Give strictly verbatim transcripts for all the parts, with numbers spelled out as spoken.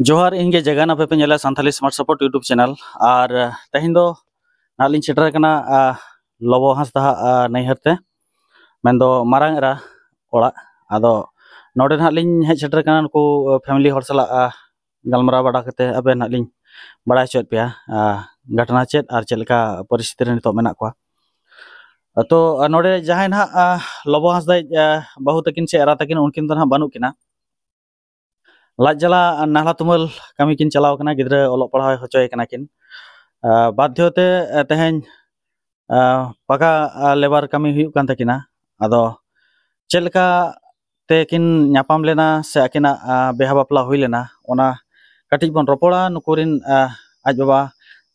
ᱡᱚᱦᱟᱨ, ᱤᱧ ᱜᱮ ᱡᱟᱜᱟᱱ, ᱟᱯᱮ ᱯᱮ ᱧᱮᱞᱟ Santali Smart Support YouTube channel᱾ ᱟᱨ, ᱟᱦ, ᱛᱮᱦᱮᱧ ᱫᱚ ᱱᱟᱦᱟᱜ ᱞᱤᱧ ᱥᱮᱴᱮᱨ ᱟᱠᱟᱱᱟ, ᱟᱦ, ᱞᱚᱵᱚ ᱦᱟᱸᱥᱫᱟᱣᱟᱜ, ᱟᱦ, ᱱᱟᱹᱭᱦᱟᱹᱨ ᱛᱮ, ᱢᱮᱱᱫᱚ ᱢᱟᱨᱟᱝ ᱮᱨᱟ ᱚᱲᱟᱜ᱾ ᱟᱫᱚ ᱱᱚᱰᱮ ᱱᱟᱦᱟᱜ ᱞᱤᱧ ᱦᱮᱡ ᱥᱮᱴᱮᱨ ᱟᱠᱟᱱᱟ, ᱱᱩᱠᱩ, ᱟᱦ, family ᱦᱚᱲ ᱥᱟᱞᱟᱜ, ᱟᱦ, ᱜᱟᱞᱢᱟᱨᱟᱣ ᱵᱟᱲᱟ ᱠᱟᱛᱮ ᱟᱵᱮᱱ ᱱᱟᱦᱟᱜ ᱞᱤᱧ ᱵᱟᱲᱟᱭ ᱦᱚᱪᱚᱭᱮᱫ ᱯᱮᱭᱟ, ᱟᱦ, ᱜᱷᱚᱴᱚᱱᱟ ᱪᱮᱫ ᱟᱨ ᱪᱮᱫ ᱞᱮᱠᱟ ᱯᱚᱨᱤᱥᱛᱷᱤᱛᱤ ᱨᱮ ᱱᱤᱛᱚᱜ ᱢᱮᱱᱟᱜ ᱠᱚᱣᱟ᱾ ᱛᱚ, ᱟᱦ, ᱱᱚᱰᱮ ᱡᱟᱦᱟᱸᱭ ᱱᱟᱦᱟᱜ, ᱟᱦ, ᱞᱚᱵᱚ ᱦᱟᱸᱥᱫᱟᱭᱤᱡ, ᱟᱦ, ᱵᱟᱹᱦᱩ ᱛᱟᱹᱠᱤᱱ ᱥᱮ ᱮᱨᱟ ᱛᱟᱹᱠᱤᱱ, ᱩᱱᱠᱤᱱ ᱫᱚ ᱱᱟᱦᱟᱜ ᱵᱟᱹᱱᱩᱜ ᱠᱤᱱᱟ᱾ ᱞᱟᱡ ᱡᱟᱞᱟ ᱱᱟᱞᱦᱟ ᱛᱩᱢᱟᱹᱞ ᱠᱟᱹᱢᱤ ᱠᱤᱱ ᱪᱟᱞᱟᱣ ᱠᱟᱱᱟ, ᱜᱤᱫᱽᱨᱟᱹ ᱚᱞᱚᱜ ᱯᱟᱲᱦᱟᱣ ᱦᱚᱪᱚᱭᱮ ᱠᱟᱱᱟ ᱠᱤᱱ᱾ ᱟᱦ, ᱵᱟᱫᱽᱫᱷᱚ ᱛᱮ, ᱟᱦ, ᱛᱮᱦᱮᱧ, ᱟᱦ, ᱯᱟᱠᱟ, ᱟᱦ, labour ᱠᱟᱹᱢᱤ ᱦᱩᱭᱩᱜ ᱠᱟᱱ ᱛᱟᱹᱠᱤᱱᱟ᱾ ᱟᱫᱚ ᱪᱮᱫ ᱞᱮᱠᱟ ᱛᱮᱠᱤᱱ ᱧᱟᱯᱟᱢ ᱞᱮᱱᱟ ᱥᱮ ᱟᱹᱠᱤᱱᱟᱜ, ᱟᱦ, ᱵᱤᱦᱟ ᱵᱟᱯᱞᱟ ᱦᱩᱭ ᱞᱮᱱᱟ, ᱚᱱᱟ ᱠᱟᱹᱴᱤᱡ ᱵᱚᱱ ᱨᱚᱯᱚᱲᱟ ᱱᱩᱠᱩ ᱨᱤᱱ, ᱟᱦ, ᱟᱡ ᱵᱟᱵᱟ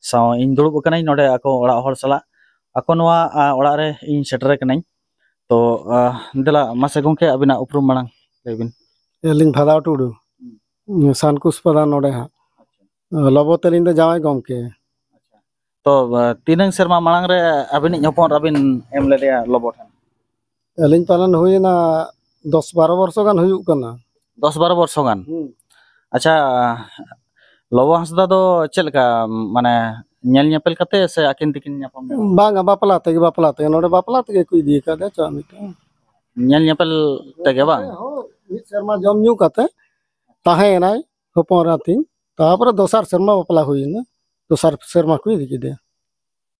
ᱥᱟᱶ᱾ ᱤᱧ ᱫᱩᱲᱩᱵ ᱟᱠᱟᱱᱟᱹᱧ ᱱᱚᱰᱮ ᱟᱠᱚ ᱚᱲᱟᱜ ᱦᱚᱲ ᱥᱟᱞᱟᱜ᱾ ᱟᱠᱚ ᱱᱚᱣᱟ, ᱟᱦ, ᱚᱲᱟᱜ ᱨᱮ ᱤᱧ ᱥᱮᱴᱮᱨ ᱟᱠᱟᱱᱟᱹᱧ᱾ ᱛᱚ, ᱟᱦ, ᱫᱮᱞᱟ ᱢᱟᱥᱮ ᱜᱚᱢᱠᱮ, ᱟᱹᱵᱤᱱᱟᱜ ᱩᱯᱨᱩᱢ ᱢᱟᱲᱟᱝ ᱞᱟᱹᱭ ᱵᱤᱱ᱾ ᱟᱹᱞᱤᱧ ᱵᱷᱟᱫᱟᱣ ᱴᱩᱰᱩ, ᱥᱟᱱᱠᱩᱥᱯᱟᱫᱟ ᱱᱚᱰᱮ ᱦᱟᱸᱜ᱾ ᱞᱚᱵᱚ ᱛᱟᱹᱞᱤᱧ ᱫᱚ ᱡᱟᱶᱟᱭ ᱜᱚᱢᱠᱮ᱾ ᱛᱚ, ᱟᱦ, ᱛᱤᱱᱟᱹᱝ ᱥᱮᱨᱢᱟ ᱢᱟᱲᱟᱝ ᱨᱮ ᱟᱹᱵᱤᱱᱤᱡ ᱦᱚᱯᱚᱱ ᱮᱨᱟ ᱵᱤᱱ ᱮᱢ ᱞᱮᱫᱮᱭᱟ ᱞᱚᱵᱚ ᱴᱷᱮᱱ? ᱟᱹᱞᱤᱧ ᱯᱟᱞᱮᱱ ᱦᱩᱭᱮᱱᱟ ᱫᱚᱥ ᱵᱟᱨᱚ ᱵᱚᱨᱥᱚ ᱜᱟᱱ ᱦᱩᱭᱩᱜ ᱠᱟᱱᱟ᱾ ᱫᱚᱥ ᱵᱟᱨᱚ ᱵᱚᱨᱥᱚ ᱜᱟᱱ? ᱦᱩᱸ᱾ ᱟᱪᱪᱷᱟ, ᱞᱚᱵᱚ ᱦᱟᱸᱥᱫᱟ ᱫᱚ ᱪᱮᱫ ᱞᱮᱠᱟ, ᱢᱟᱱᱮ, ᱧᱮᱞ ᱧᱮᱯᱮᱞ ᱠᱟᱛᱮ ᱥᱮ ᱟᱹᱠᱤᱱ ᱛᱮᱠᱤᱱ ᱧᱟᱯᱟᱢ ᱞᱮᱱᱟ? ᱵᱟᱝᱟ, ᱵᱟᱯᱞᱟ ᱛᱮᱜᱮ, ᱵᱟᱯᱞᱟ ᱛᱮᱜᱮ᱾ ᱱᱚᱰᱮ ᱵᱟᱯᱞᱟ ᱛᱮᱜᱮ ᱠᱚ ᱤᱫᱤ ᱟᱠᱟᱫᱮᱭᱟ ᱪᱚ ᱢᱤᱫᱴᱟᱝ᱾ ᱧᱮᱞ ᱧᱮᱯᱮᱞ ᱛᱮᱜᱮ ᱵᱟᱝ? ᱦᱚᱸ, ᱢᱤᱫ ᱥᱮᱨᱢᱟ ᱡᱚᱢ ᱧᱩ ᱠᱟᱛᱮ ᱛᱟᱦᱮᱸᱭᱮᱱᱟᱭ ᱦᱚᱯᱚᱱ ᱮᱨᱟ ᱛᱤᱧ᱾ ᱛᱟᱯᱚᱨᱮ ᱫᱚᱥᱟᱨ ᱥᱮᱨᱢᱟ ᱵᱟᱯᱞᱟ ᱦᱩᱭᱮᱱᱟ, ᱫᱚᱥᱟᱨ ᱥᱮᱨᱢᱟ ᱠᱚ ᱤᱫᱤ ᱠᱮᱫᱮᱭᱟ᱾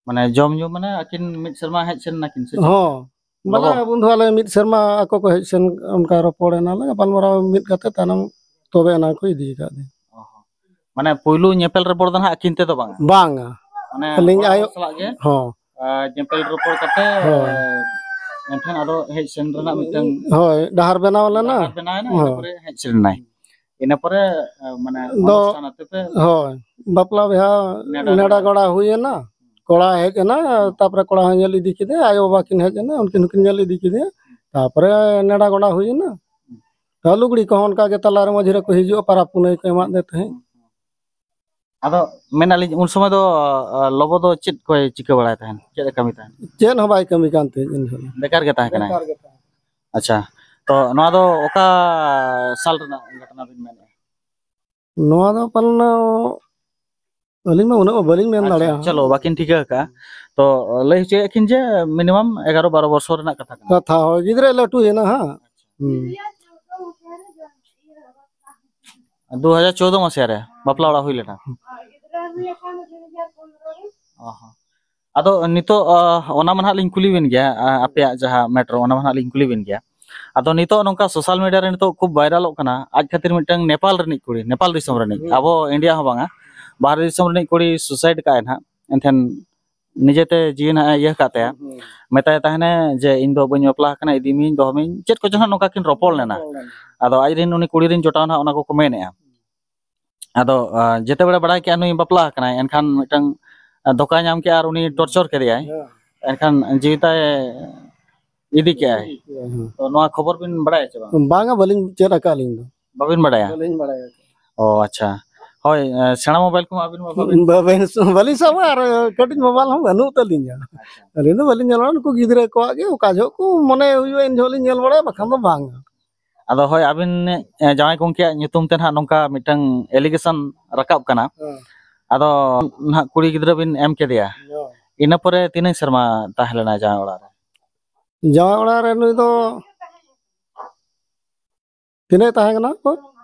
ᱢᱟᱱᱮ ᱡᱚᱢ ᱧᱩ ᱢᱟᱱᱮ ᱟᱹᱠᱤᱱ ᱢᱤᱫ ᱥᱮᱨᱢᱟ ᱦᱮᱡ ᱥᱮᱱ ᱱᱟᱠᱤᱱ ᱥᱮ ᱪᱮᱫ? ᱦᱚᱸ, ᱵᱟᱞᱟ ᱞᱚᱵᱚ? ᱩᱱ ᱫᱚ ᱟᱞᱮ ᱢᱤᱫ ᱥᱮᱨᱢᱟ ᱟᱠᱚ ᱠᱚ ᱦᱮᱡ ᱥᱮᱱ, ᱚᱱᱠᱟ ᱨᱚᱯᱚᱲ ᱮᱱᱟᱞᱮ, ᱜᱟᱯᱟᱞᱢᱟᱨᱟᱣ ᱢᱤᱫ ᱠᱟᱛᱮ ᱛᱟᱭᱱᱚᱢ ᱛᱚᱵᱮ ᱮᱱᱟᱝ ᱠᱚ ᱤᱫᱤ ᱟᱠᱟᱫᱮᱭᱟ᱾ ᱚ ᱦᱚᱸ᱾ ᱢᱟᱱᱮ ᱯᱩᱭᱞᱩ ᱧᱮᱯᱮᱞ ᱨᱚᱯᱚᱲ ᱫᱚ ᱱᱟᱦᱟᱜ ᱟᱹᱠᱤᱱ ᱛᱮᱫᱚ ᱵᱟᱝᱟ? ᱵᱟᱝᱟ᱾ ᱢᱟᱱᱮ ᱟᱹᱞᱤᱧ ᱦᱚᱲ ᱟᱭᱳ, ᱥᱟᱞᱟᱜ ᱜᱮ? ᱦᱚᱸ᱾ ᱟᱨ ᱧᱮᱯᱮᱞ ᱨᱚᱯᱚᱲ ᱠᱟᱛᱮ, ᱦᱳᱭ᱾ ᱮᱱᱠᱷᱟᱱ ᱟᱫᱚ ᱦᱮᱡ ᱥᱮᱱ ᱨᱮᱱᱟᱜ ᱢᱤᱫᱴᱟᱝ ᱦᱳᱭ, ᱰᱟᱦᱟᱨ ᱵᱮᱱᱟᱣ ᱞᱮᱱᱟ᱾ ᱰᱟᱦᱟᱨ ᱵᱮᱱᱟᱣ ᱮᱱᱟ, ᱤᱱᱟᱹ ᱦᱳᱭ᱾ ᱯᱚᱨᱮ ᱦᱮᱡ ᱥᱮᱱ ᱮᱱᱟᱭ᱾ ᱤᱱᱟᱹ ᱯᱚᱨᱮ, ᱢᱟᱱᱮ ᱫᱚ ᱚᱱᱩᱥᱴᱷᱟᱱ ᱟᱛᱮ ᱯᱮ ᱦᱳᱭ, ᱵᱟᱯᱞᱟ ᱵᱤᱦᱟ ᱱᱮᱰᱟ ᱱᱮᱰᱟ ᱜᱚᱲᱟ᱾ ᱜᱚᱲᱟ ᱦᱩᱭ ᱮᱱᱟ᱾ ᱠᱚᱲᱟ ᱦᱮᱡ ᱮᱱᱟ, ᱦᱩᱸ᱾ ᱛᱟᱯᱚᱨᱮ ᱠᱚᱲᱟ ᱦᱚᱸ ᱧᱮᱞ ᱤᱫᱤ ᱠᱮᱫᱮᱭᱟ, ᱟᱭᱳ ᱵᱟᱵᱟ ᱠᱤᱱ ᱦᱮᱡ ᱮᱱᱟ, ᱩᱱᱠᱤᱱ ᱦᱚᱸᱠᱤᱱ ᱧᱮᱞ ᱤᱫᱤ ᱠᱮᱫᱮᱭᱟ᱾ ᱛᱟᱯᱚᱨᱮ ᱱᱮᱰᱟ ᱜᱚᱲᱟ ᱦᱩᱭ ᱮᱱᱟ᱾ ᱛᱚ ᱞᱩᱜᱽᱲᱤ ᱠᱚᱦᱚᱸ ᱚᱱᱠᱟ ᱜᱮ ᱛᱟᱞᱟ ᱨᱮ ᱢᱟᱹᱡᱷᱤ ᱨᱮᱠᱚ ᱦᱤᱡᱩᱜᱼᱟ, ᱯᱟᱨᱟᱵᱽ ᱯᱩᱱᱟᱹᱭ ᱠᱚ ᱮᱢᱟᱫ ᱞᱮ ᱛᱟᱦᱮᱸᱫ᱾ ᱟᱫᱚ ᱢᱮᱱᱟᱞᱤᱧ, ᱩᱱ ᱥᱚᱢᱚᱭ ᱫᱚ, ᱟ, ᱞᱚᱵᱚ ᱫᱚ ᱪᱮᱫ ᱠᱚᱭ ᱪᱤᱠᱟᱹ ᱵᱟᱲᱟᱭ ᱛᱟᱦᱮᱸᱱ? ᱪᱮᱫ ᱮ ᱠᱟᱹᱢᱤ ᱛᱟᱦᱮᱸᱱ? ᱪᱮᱫ ᱦᱚᱸ ᱵᱟᱭ ᱠᱟᱹᱢᱤ ᱠᱟᱱ ᱛᱟᱦᱮᱸᱫ ᱩᱱ ᱡᱚᱠᱷᱚᱱ᱾ ᱵᱮᱠᱟᱨ ᱜᱮ ᱛᱟᱦᱮᱸ ᱠᱟᱱᱟᱭ? ᱵᱮᱠᱟᱨ ᱜᱮ ᱛᱟᱦᱮᱸ᱾ ᱟᱪᱪᱷᱟ, ᱛᱚ ᱱᱚᱣᱟ ᱫᱚ ᱚᱠᱟ ᱥᱟᱞ ᱨᱮᱱᱟᱜ ᱜᱷᱚᱴᱚᱱᱟ ᱵᱤᱱ ᱢᱮᱱᱮᱫᱼᱟ? ᱱᱚᱣᱟ ᱫᱚ ᱯᱟᱞᱮᱱ ᱟᱹᱞᱤᱧ ᱢᱟ ᱩᱱᱟᱹᱜ ᱢᱟ ᱵᱟᱹᱞᱤᱧ ᱢᱮᱱ ᱟᱪᱪᱷᱟ, ᱫᱟᱲᱮᱭᱟᱜᱼᱟ᱾ ᱪᱚᱞᱚ, ᱵᱟᱹᱠᱤᱱ ᱴᱷᱤᱠᱟᱹ ᱟᱠᱟᱫᱼᱟ᱾ ᱛᱚ, ᱞᱟᱹᱭ ᱦᱚᱪᱚᱭᱮᱫ ᱠᱤᱱ ᱡᱮ ᱢᱤᱱᱤᱢᱟᱢ ᱮᱜᱟᱨᱚ ᱵᱟᱨᱚ ᱵᱚᱨᱥᱚ ᱨᱮᱱᱟᱜ ᱠᱟᱛᱷᱟ ᱠᱟᱱᱟ᱾ ᱠᱟᱛᱷᱟ, ᱦᱳᱭ, ᱜᱤᱫᱽᱨᱟᱹ ᱞᱟᱹᱴᱩᱭᱮᱱᱟ ᱦᱟᱸᱜ᱾ ᱦᱩᱸ᱾ ᱫᱩ ᱦᱟᱡᱟᱨ ᱪᱳᱫᱫᱳ ᱢᱟᱥᱤᱦᱟ ᱨᱮ ᱵᱟᱯᱞᱟ ᱚᱲᱟᱜ ᱦᱩᱭ ᱞᱮᱱᱟ᱾ ᱚ ᱦᱚᱸ᱾ ᱟᱫᱚ ᱱᱤᱛᱚᱜ, ᱚ, ᱚᱱᱟ ᱢᱟ ᱱᱟᱦᱟᱜ ᱞᱤᱧ ᱠᱩᱞᱤ ᱵᱤᱱ ᱜᱮᱭᱟ, ᱟ, ᱟᱯᱮᱭᱟᱜ ᱡᱟᱦᱟᱸ ᱢᱮᱴᱨᱳ, ᱚᱱᱟ ᱢᱟ ᱱᱟᱦᱟᱜ ᱞᱤᱧ ᱠᱩᱞᱤ ᱵᱤᱱ ᱜᱮᱭᱟ᱾ ᱟᱫᱚ ᱱᱤᱛᱚᱜ ᱱᱚᱝᱠᱟ ᱥᱳᱥᱟᱞ ᱢᱤᱰᱤᱭᱟ ᱨᱮ ᱱᱤᱛᱚᱜ ᱠᱷᱩᱵ ᱵᱷᱟᱭᱨᱟᱞᱚᱜ ᱠᱟᱱᱟ, ᱟᱡ ᱠᱷᱟᱹᱛᱤᱨ ᱢᱤᱫᱴᱟᱝ ᱱᱮᱯᱟᱞ ᱨᱤᱱᱤᱡ ᱠᱩᱲᱤ, ᱱᱮᱯᱟᱞ ᱫᱤᱥᱚᱢ ᱨᱤᱱᱤᱡ, ᱦᱩᱸ᱾ ᱟᱵᱚ ᱤᱱᱰᱤᱭᱟ ᱦᱚᱸ ᱵᱟᱝᱟ, ᱵᱟᱦᱨᱮ ᱫᱤᱥᱚᱢ ᱨᱤᱱᱤᱡ ᱠᱩᱲᱤ ᱥᱩᱥᱟᱭᱤᱰ ᱠᱟᱜᱼᱟᱭ ᱱᱟᱦᱟᱜ᱾ ᱮᱱᱠᱷᱟᱱ ᱱᱤᱡᱮᱛᱮ ᱡᱤᱣᱤ ᱱᱟᱦᱟᱜ ᱮ ᱤᱭᱟᱹ ᱠᱟᱜ ᱛᱟᱭᱟ, ᱦᱩᱸ᱾ ᱢᱮᱛᱟᱭ ᱛᱟᱦᱮᱱᱟᱭ ᱡᱮ, "ᱤᱧ ᱫᱚ ᱵᱟᱹᱧ ᱵᱟᱯᱞᱟ ᱟᱠᱟᱱᱟ, ᱤᱫᱤ ᱢᱤᱭᱟᱹᱧ, ᱫᱚᱦᱚ ᱢᱤᱭᱟᱹᱧ", ᱪᱮᱫ ᱠᱚᱪᱚ ᱱᱟᱦᱟᱜ ᱱᱚᱝᱠᱟ ᱠᱤᱱ ᱨᱚᱯᱚᱲ ᱞᱮᱱᱟ᱾ ᱨᱚᱯᱚᱲ ᱞᱮᱱᱟ᱾ ᱟᱫᱚ ᱟᱡ ᱨᱮᱱ ᱩᱱᱤ ᱠᱩᱲᱤ ᱨᱮᱱ ᱡᱚᱴᱟᱣ ᱱᱟᱦᱟᱜ ᱚᱱᱟ ᱠᱚᱠᱚ ᱢᱮᱱᱮᱜᱼᱟ᱾ ᱟᱫᱚ, ᱟ, ᱡᱮᱛᱮ ᱵᱮᱲᱟ ᱵᱟᱲᱟᱭ ᱠᱮᱜᱼᱟ ᱱᱩᱭ ᱵᱟᱯᱞᱟ ᱟᱠᱟᱱᱟᱭ, ᱮᱱᱠᱷᱟᱱ ᱢᱤᱫᱴᱟᱝ, ᱟ, ᱫᱷᱳᱠᱟᱭ ᱧᱟᱢ ᱠᱮᱜᱼᱟ ᱟᱨ ᱩᱱᱤ ᱴᱚᱨᱪᱚᱨ ᱠᱮᱫᱮᱭᱟᱭ, ᱦᱮᱸ᱾ ᱮᱱᱠᱷᱟᱱ ᱡᱤᱣᱤ ᱛᱟᱭ ᱤᱫᱤ ᱠᱮᱜᱼᱟᱭ᱾ ᱤᱫᱤ ᱠᱮᱜᱼᱟᱭ, ᱦᱮᱸ᱾ ᱛᱚ, ᱱᱚᱣᱟ ᱠᱷᱚᱵᱚᱨ ᱵᱤᱱ ᱵᱟᱲᱟᱭᱟ ᱪᱮ ᱵᱟᱝ? ᱵᱟᱝᱟ, ᱵᱟᱹᱞᱤᱧ ᱪᱮᱫ ᱟᱠᱟᱫ ᱟᱹᱞᱤᱧ ᱫᱚ᱾ ᱵᱟᱹᱵᱤᱱ ᱵᱟᱲᱟᱭᱟ? ᱵᱟᱹᱞᱤᱧ ᱵᱟᱲᱟᱭᱟ᱾ ᱚ, ᱟᱪᱪᱷᱟ᱾ ᱦᱳᱭ, ᱮ, ᱥᱮᱬᱟ ᱢᱳᱵᱟᱭᱤᱞ ᱠᱚᱢᱟ ᱟᱹᱵᱤᱱ ᱢᱟ ᱵᱟᱹᱵᱤᱱ ᱵᱟᱹᱵᱤᱱ, ᱵᱟᱹᱞᱤᱧ ᱥᱟᱵᱟ ᱟᱨ ᱠᱟᱹᱴᱤᱡ ᱢᱳᱵᱟᱭᱤᱞ ᱦᱚᱸ ᱵᱟᱹᱱᱩᱜ ᱛᱟᱹᱞᱤᱧᱟ᱾ ᱟᱪᱪᱷᱟ᱾ ᱟᱹᱞᱤᱧ ᱫᱚ ᱵᱟᱹᱞᱤᱧ ᱧᱮᱞᱟ, ᱱᱩᱠᱩ ᱜᱤᱫᱽᱨᱟᱹ ᱠᱚᱣᱟᱜ ᱜᱮ ᱚᱠᱟ ᱡᱚᱦᱚᱜ ᱠᱚ ᱢᱚᱱᱮ ᱦᱩᱭᱩᱜᱼᱟ, ᱮᱱ ᱡᱚᱦᱚᱜ ᱞᱤᱧ ᱧᱮᱞ ᱵᱟᱲᱟᱭᱟ, ᱵᱟᱠᱷᱟᱱ ᱫᱚ ᱵᱟᱝ᱾ ᱟᱫᱚ ᱦᱳᱭ, ᱟᱹᱵᱤᱱ, ᱮ, ᱡᱟᱶᱟᱭ ᱜᱚᱢᱠᱮᱭᱟᱜ ᱧᱩᱛᱩᱢ ᱛᱮ ᱱᱟᱦᱟᱜ ᱱᱚᱝᱠᱟ ᱢᱤᱫᱴᱟᱝ allegation ᱨᱟᱠᱟᱵ ᱠᱟᱱᱟ᱾ ᱦᱮᱸ᱾ ᱟᱫᱚ ᱱᱟᱦᱟᱜ ᱠᱩᱲᱤ ᱜᱤᱫᱽᱨᱟᱹ ᱵᱤᱱ ᱮᱢ ᱠᱮᱫᱮᱭᱟ, ᱦᱮᱸ᱾ ᱤᱱᱟᱹ ᱯᱚᱨᱮ ᱛᱤᱱᱟᱹᱜ ᱥᱮᱨᱢᱟ ᱛᱟᱦᱮᱸ ᱞᱮᱱᱟ ᱡᱟᱶᱟᱭ ᱚᱲᱟᱜ ᱨᱮ? ᱡᱟᱶᱟᱭ ᱚᱲᱟᱜ ᱨᱮ ᱱᱩᱭ ᱫᱚ ᱛᱤᱱᱟᱹᱜ ᱛᱟᱦᱮᱸ ᱠᱟᱱᱟ?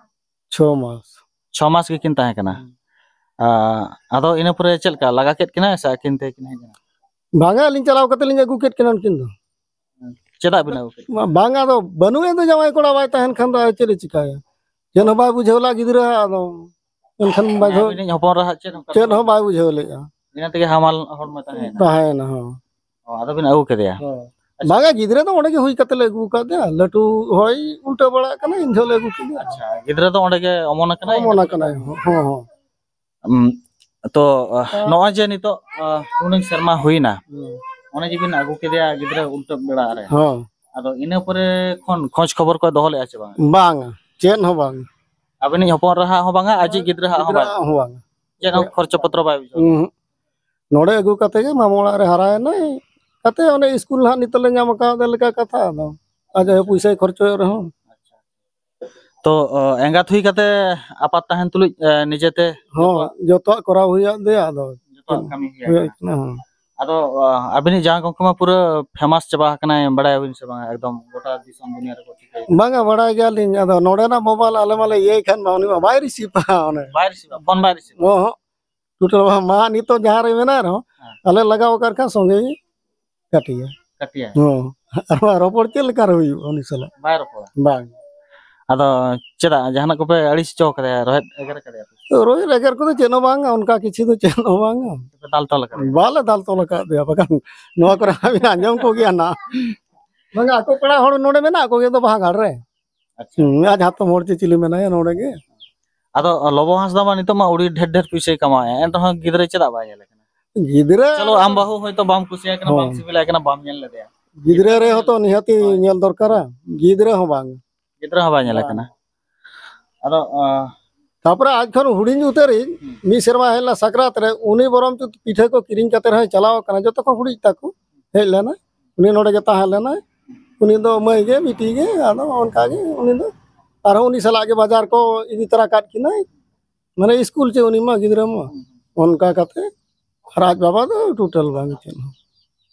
ᱪᱷᱚ ᱢᱟᱥ᱾ ᱪᱷᱚ ᱢᱟᱥ ᱜᱮᱠᱤᱱ ᱛᱟᱦᱮᱸ ᱠᱟᱱᱟ᱾ ᱦᱩᱸ᱾ ᱟ-, ᱟᱫᱚ ᱤᱱᱟᱹ ᱯᱚᱨᱮ ᱪᱮᱫ ᱞᱮᱠᱟ, ᱞᱟᱜᱟ ᱠᱮᱫ ᱠᱤᱱᱟᱭ ᱥᱮ ᱟᱹᱠᱤᱱ ᱛᱮᱠᱤᱱ ᱦᱮᱡ ᱮᱱᱟ? ᱵᱟᱝᱟ, ᱟᱹᱞᱤᱧ ᱪᱟᱞᱟᱣ ᱠᱟᱛᱮ ᱞᱤᱧ ᱟᱹᱜᱩ ᱠᱮᱫ ᱠᱤᱱᱟ ᱩᱱᱠᱤᱱ ᱫᱚ᱾ ᱪᱮᱫᱟᱜ ᱵᱤᱱ ᱟᱹᱜᱩ ᱠᱮᱫ ᱠᱤᱱᱟ? ᱵᱟᱝᱟ, ᱟᱫᱚ ᱵᱟᱹᱱᱩᱜ ᱮᱱ ᱫᱚ, ᱡᱟᱶᱟᱭ ᱠᱚᱲᱟ ᱵᱟᱭ ᱛᱟᱦᱮᱱ ᱠᱷᱟᱱ ᱫᱚ ᱟᱨ ᱪᱮᱫ ᱮ ᱪᱤᱠᱟᱹᱭᱟ? ᱪᱮᱫ ᱦᱚᱸ ᱵᱟᱭ ᱵᱩᱡᱷᱟᱹᱣ ᱞᱮᱫᱼᱟ ᱜᱤᱫᱽᱨᱟᱹ, ᱟᱫᱚ ᱮᱱᱠᱷᱟᱱ ᱢᱟᱱᱮ ᱵᱟᱫᱷᱚ ᱟᱹᱵᱤᱱᱤᱡ ᱦᱚᱯᱚᱱ ᱮᱨᱟ ᱦᱟᱜ ᱪᱮᱫ ᱦᱚᱸ ᱪᱮᱫ ᱦᱚᱸ ᱵᱟᱭ ᱵᱩᱡᱷᱟᱹᱣ ᱞᱮᱫᱼᱟ᱾ ᱤᱱᱟᱹ ᱛᱮᱜᱮ ᱦᱟᱢᱟᱞ ᱦᱚᱲᱢᱚ ᱛᱟᱦᱮᱸᱭᱮᱱᱟ᱾ ᱛᱟᱦᱮᱸᱭᱮᱱᱟ, ᱦᱚᱸ᱾ ᱚ, ᱟᱫᱚ ᱵᱤᱱ ᱟᱹᱜᱩ ᱠᱮᱫᱮᱭᱟ? ᱦᱚᱸ᱾ ᱟᱪᱪᱷᱟ᱾ ᱵᱟᱝᱟ, ᱜᱤᱫᱽᱨᱟᱹ ᱫᱚ ᱚᱸᱰᱮ ᱜᱮ ᱦᱩᱭ ᱠᱟᱛᱮ ᱞᱮ ᱟᱹᱜᱩ ᱟᱠᱟᱫᱮᱭᱟ᱾ ᱞᱟᱹᱴᱩ ᱦᱚᱭ ᱩᱞᱴᱟᱹ ᱵᱟᱲᱟᱜ ᱠᱟᱱᱟ, ᱤᱧ ᱡᱷᱚᱜ ᱞᱮ ᱟᱹᱜᱩ ᱠᱮᱫᱮᱭᱟ᱾ ᱟᱪᱪᱷᱟ, ᱜᱤᱫᱽᱨᱟᱹ ᱫᱚ ᱚᱸᱰᱮ ᱜᱮ ᱚᱢᱚᱱ ᱟᱠᱟᱱᱟᱭ? ᱚᱢᱚᱱ ᱟᱠᱟᱱᱟᱭ, ᱦᱚᱸ, ᱦᱚᱸ᱾ ᱩᱸ, ᱛᱚ, ᱟᱦ, ᱦᱮᱸ᱾ ᱱᱚᱜᱼᱚᱭ ᱡᱮ ᱱᱤᱛᱚᱜ, ᱟᱦ, ᱩᱱᱟᱹᱝ ᱥᱮᱨᱢᱟ ᱦᱩᱭᱱᱟ, ᱦᱩᱸ᱾ ᱚᱱᱮ ᱡᱮ ᱵᱤᱱ ᱟᱹᱜᱩ ᱠᱮᱫᱮᱭᱟ ᱜᱤᱫᱽᱨᱟᱹ ᱩᱞᱴᱟᱹ ᱵᱮᱲᱟ ᱨᱮ, ᱦᱚᱸ᱾ ᱟᱫᱚ ᱤᱱᱟᱹ ᱯᱚᱨᱮ ᱠᱷᱚᱱ ᱠᱷᱚᱡᱽ ᱠᱷᱚᱵᱚᱨ ᱠᱚ ᱫᱚᱦᱚ ᱞᱮᱫᱼᱟ ᱪᱮ ᱵᱟᱝ? ᱵᱟᱝᱟ, ᱪᱮᱫ ᱦᱚᱸ ᱵᱟᱝ᱾ ᱟᱵᱤᱱᱤᱡ ᱦᱚᱯᱚᱱ ᱮᱨᱟ ᱦᱟᱜ ᱦᱚᱸ ᱵᱟᱝᱟ, ᱟᱡᱤᱡ ᱜᱤᱫᱽᱨᱟᱹ ᱦᱟᱜ ᱦᱚᱸ ᱵᱟᱝ? ᱜᱤᱫᱽᱨᱟᱹ ᱦᱟᱜ ᱦᱚᱸ ᱵᱟᱝ᱾ ᱪᱮᱫ ᱦᱚᱸ ᱠᱷᱚᱨᱪᱚ ᱯᱚᱛᱨᱚ ᱵᱟᱭ ᱵᱩᱡᱷᱟᱹᱣ? ᱩᱸᱦᱩᱸ᱾ ᱱᱚᱰᱮ ᱟᱹᱜᱩ ᱠᱟᱛᱮ ᱜᱮ ᱢᱟᱢᱚ ᱚᱲᱟᱜ ᱨᱮ ᱦᱟᱨᱟᱭᱮᱱᱟᱭ᱾ ᱠᱟᱛᱮ ᱚᱱᱮ ᱤᱥᱠᱩᱞ ᱦᱟᱸᱜ ᱱᱤᱛᱚᱜ ᱞᱮ ᱧᱟᱢ ᱟᱠᱟᱫ ᱞᱮᱠᱟ ᱠᱟᱛᱷᱟ, ᱟᱫᱚ ᱟᱡ ᱟᱭᱳ ᱯᱩᱭᱥᱟᱹᱭ ᱠᱷᱚᱨᱪᱚᱭᱮᱫ ᱨᱮᱦᱚᱸ᱾ ᱟᱪᱪᱷᱟ᱾ ᱛᱚ, ᱚ, ᱮᱸᱜᱟᱛ ᱦᱩᱭ ᱠᱟᱛᱮ ᱟᱯᱟᱛ ᱛᱟᱦᱮᱱ ᱛᱩᱞᱩᱡ, ᱮ, ᱱᱤᱡᱮᱛᱮ ᱦᱚᱸ, ᱡᱚᱛᱚᱣᱟᱜ ᱠᱚᱨᱟᱣ ᱦᱩᱭᱩᱜ ᱫᱮᱭᱟ, ᱟᱫᱚ ᱡᱚᱛᱚᱣᱟᱜ ᱠᱟᱹᱢᱤ ᱦᱩᱭᱩᱜ ᱦᱩᱭᱩᱜ ᱠᱟᱱᱟ᱾ ᱠᱟᱱᱟ, ᱦᱚᱸ᱾ ᱟᱫᱚ, ᱚ, ᱟᱹᱵᱤᱱᱤᱡ ᱡᱟᱶᱟᱭ ᱜᱚᱢᱠᱮ ᱢᱟ ᱯᱩᱨᱟᱹ famous ᱪᱟᱵᱟ ᱟᱠᱟᱱᱟᱭ, ᱵᱟᱲᱟᱭᱟᱵᱤᱱ ᱥᱮ ᱵᱟᱝᱟ? ᱮᱠᱫᱚᱢ ᱜᱚᱴᱟ ᱫᱤᱥᱚᱢ ᱫᱩᱱᱤᱭᱟᱹ ᱨᱮᱠᱚ ᱴᱷᱤᱠᱟᱹᱭᱟ᱾ ᱵᱟᱝᱟ, ᱵᱟᱲᱟᱭ ᱜᱮᱭᱟᱞᱤᱧ, ᱟᱫᱚ ᱱᱚᱰᱮᱱᱟᱜ mobile ᱟᱞᱮ ᱢᱟᱞᱮ ᱤᱭᱟᱹᱭ ᱠᱷᱟᱱ ᱢᱟ, ᱩᱱᱤ ᱢᱟ ᱵᱟᱭ receive ᱟ, ᱚᱱᱮ᱾ ᱵᱟᱭ receive ᱟ, ᱯᱷᱳᱱ ᱵᱟᱭ receive ᱟ᱾ ᱚᱦᱚᱸ, total ᱵᱟᱝ, ᱢᱟ ᱱᱤᱛᱚᱜ ᱡᱟᱦᱟᱸ ᱨᱮ ᱢᱮᱱᱟᱭ ᱨᱮᱦᱚᱸ, ᱦᱮᱸ᱾ ᱟᱞᱮ ᱞᱟᱜᱟᱣ ᱟᱠᱟᱫ ᱠᱷᱟᱱ ᱥᱚᱸᱜᱮ ᱜᱮ ᱠᱟᱹᱴᱤᱭᱟ᱾ ᱠᱟᱹᱴᱤᱭᱟ᱾ ᱦᱚᱸ᱾ ᱟᱨ ᱱᱚᱣᱟ ᱨᱚᱯᱚᱲ ᱪᱮᱫ ᱞᱮᱠᱟ ᱨᱮ ᱦᱩᱭᱩᱜᱼᱟ ᱩᱱᱤ ᱥᱟᱞᱟᱜ? ᱵᱟᱭ ᱨᱚᱯᱚᱲᱟ᱾ ᱵᱟᱝ᱾ ᱟᱫᱚ ᱪᱮᱫᱟᱜ ᱡᱟᱦᱟᱱᱟᱜ ᱠᱚᱯᱮ ᱟᱹᱲᱤᱥ ᱦᱚᱪᱚ ᱠᱟᱫᱮᱭᱟ, ᱨᱚᱦᱮᱫ ᱮᱜᱮᱨ ᱠᱟᱫᱮᱭᱟ ᱯᱮ? ᱨᱚᱦᱮᱫ ᱮᱜᱮᱨ ᱠᱚᱫᱚ ᱪᱮᱫ ᱦᱚᱸ ᱵᱟᱝᱟ, ᱚᱱᱠᱟ ᱠᱤᱪᱷᱩ ᱫᱚ ᱪᱮᱫ ᱦᱚᱸ ᱵᱟᱝᱟ᱾ ᱯᱮ ᱫᱟᱞ ᱛᱚᱞ ᱠᱟᱫᱮᱭᱟ? ᱵᱟᱞᱮ ᱫᱟᱞ ᱛᱚᱞ ᱟᱠᱟᱫ ᱫᱮᱭᱟ, ᱵᱟᱠᱷᱟᱱ ᱱᱚᱣᱟ ᱠᱚᱨᱮ ᱦᱟᱸᱜ ᱵᱤᱱ ᱟᱸᱡᱚᱢ ᱠᱚᱜᱮᱭᱟ ᱱᱟᱜ᱾ ᱵᱟᱝᱟ, ᱟᱠᱚ ᱯᱮᱲᱟ ᱦᱚᱲ ᱱᱚᱰᱮ ᱢᱮᱱᱟᱜ ᱠᱚᱜᱮ ᱫᱚ ᱵᱟᱦᱟᱜᱟᱲ ᱨᱮ᱾ ᱟᱪᱪᱷᱟ᱾ ᱦᱩᱸ, ᱟᱡ ᱦᱟᱛᱚᱢ ᱦᱚᱲ ᱪᱮ ᱪᱤᱞᱤ ᱢᱮᱱᱟᱭᱟ ᱱᱚᱰᱮ ᱜᱮ᱾ ᱟᱫᱚ ᱞᱚᱵᱚ ᱦᱟᱸᱥᱫᱟ ᱢᱟ ᱱᱤᱛᱚᱜ ᱢᱟ ᱟᱹᱰᱤ ᱰᱷᱮᱨ ᱰᱷᱮᱨ ᱯᱩᱭᱥᱟᱹᱭ ᱠᱟᱢᱟᱣᱮᱫᱼᱟ, ᱮᱱ ᱨᱮᱦᱚᱸ ᱜᱤᱫᱽᱨᱟᱹ ᱪᱮᱫᱟᱜ ᱵᱟᱭ ᱧᱮᱞᱮ ᱠᱟᱱᱟ? ᱜᱤᱫᱽᱨᱟᱹ ᱪᱚᱞᱚ, ᱟᱢ ᱵᱟᱹᱦᱩ ᱦᱚᱭᱛᱳ ᱵᱟᱢ ᱠᱩᱥᱤᱭᱟᱭ ᱠᱟᱱᱟ, ᱵᱟᱢ ᱦᱚᱸ᱾ ᱥᱤᱵᱤᱞᱟᱭ ᱠᱟᱱᱟ, ᱵᱟᱢ ᱧᱮᱞ ᱞᱮᱫᱮᱭᱟ᱾ ᱜᱤᱫᱽᱨᱟᱹ ᱨᱮ ᱦᱚᱸᱛᱚ ᱱᱤᱦᱟᱹᱛᱤ ᱦᱳᱭ᱾ ᱧᱮᱞ ᱫᱚᱨᱠᱟᱨᱟ, ᱜᱤᱫᱽᱨᱟᱹ ᱦᱚᱸ ᱵᱟᱝ᱾ ᱜᱤᱫᱽᱨᱟᱹ ᱦᱚᱸ ᱵᱟᱭ ᱧᱮᱞᱮ ᱵᱟᱝ᱾ ᱠᱟᱱᱟ᱾ ᱟᱫᱚ, ᱟᱸ, ᱛᱟᱯᱚᱨᱮ ᱟᱡ ᱠᱷᱚᱱ ᱦᱩᱰᱤᱧ ᱩᱛᱟᱹᱨᱤᱡ ᱦᱩᱸ᱾ ᱢᱤᱫ ᱥᱮᱨᱢᱟ ᱦᱮᱡ ᱞᱮᱱᱟ ᱥᱟᱠᱨᱟᱛ ᱨᱮ, ᱩᱱᱤ ᱵᱚᱨᱚᱝ ᱪᱚ ᱯᱤᱴᱷᱟᱹ ᱠᱚ ᱠᱤᱨᱤᱧ ᱠᱟᱛᱮ ᱨᱮᱦᱚᱸᱭ ᱪᱟᱞᱟᱣ ᱟᱠᱟᱱᱟ, ᱡᱚᱛᱚ ᱠᱷᱚᱱ ᱦᱩᱰᱤᱧ ᱛᱟᱠᱚ ᱦᱮᱡ ᱞᱮᱱᱟ, ᱩᱱᱤ ᱱᱚᱰᱮ ᱜᱮ ᱛᱟᱦᱮᱸ ᱞᱮᱱᱟᱭ᱾ ᱩᱱᱤ ᱫᱚ ᱢᱟᱹᱭ ᱜᱮ ᱵᱤᱴᱤ ᱜᱮ, ᱟᱫᱚ ᱚᱱᱠᱟ ᱜᱮ ᱩᱱᱤ ᱫᱚ ᱟᱨᱦᱚᱸ ᱩᱱᱤ ᱥᱟᱞᱟᱜ ᱜᱮ ᱵᱟᱡᱟᱨ ᱠᱚ ᱤᱫᱤ ᱛᱚᱨᱟ ᱠᱟᱫ ᱠᱤᱱᱟᱹᱭ, ᱢᱟᱱᱮ ᱥᱠᱩᱞ ᱪᱮ ᱩᱱᱤ ᱢᱟ ᱜᱤᱫᱽᱨᱟᱹ ᱢᱟ, ᱚᱱᱠᱟ ᱠᱟᱛᱮ ᱟᱨ ᱟᱡ ᱵᱟᱵᱟ ᱫᱚ total ᱵᱟᱝ ᱪᱮᱫ ᱦᱚᱸ᱾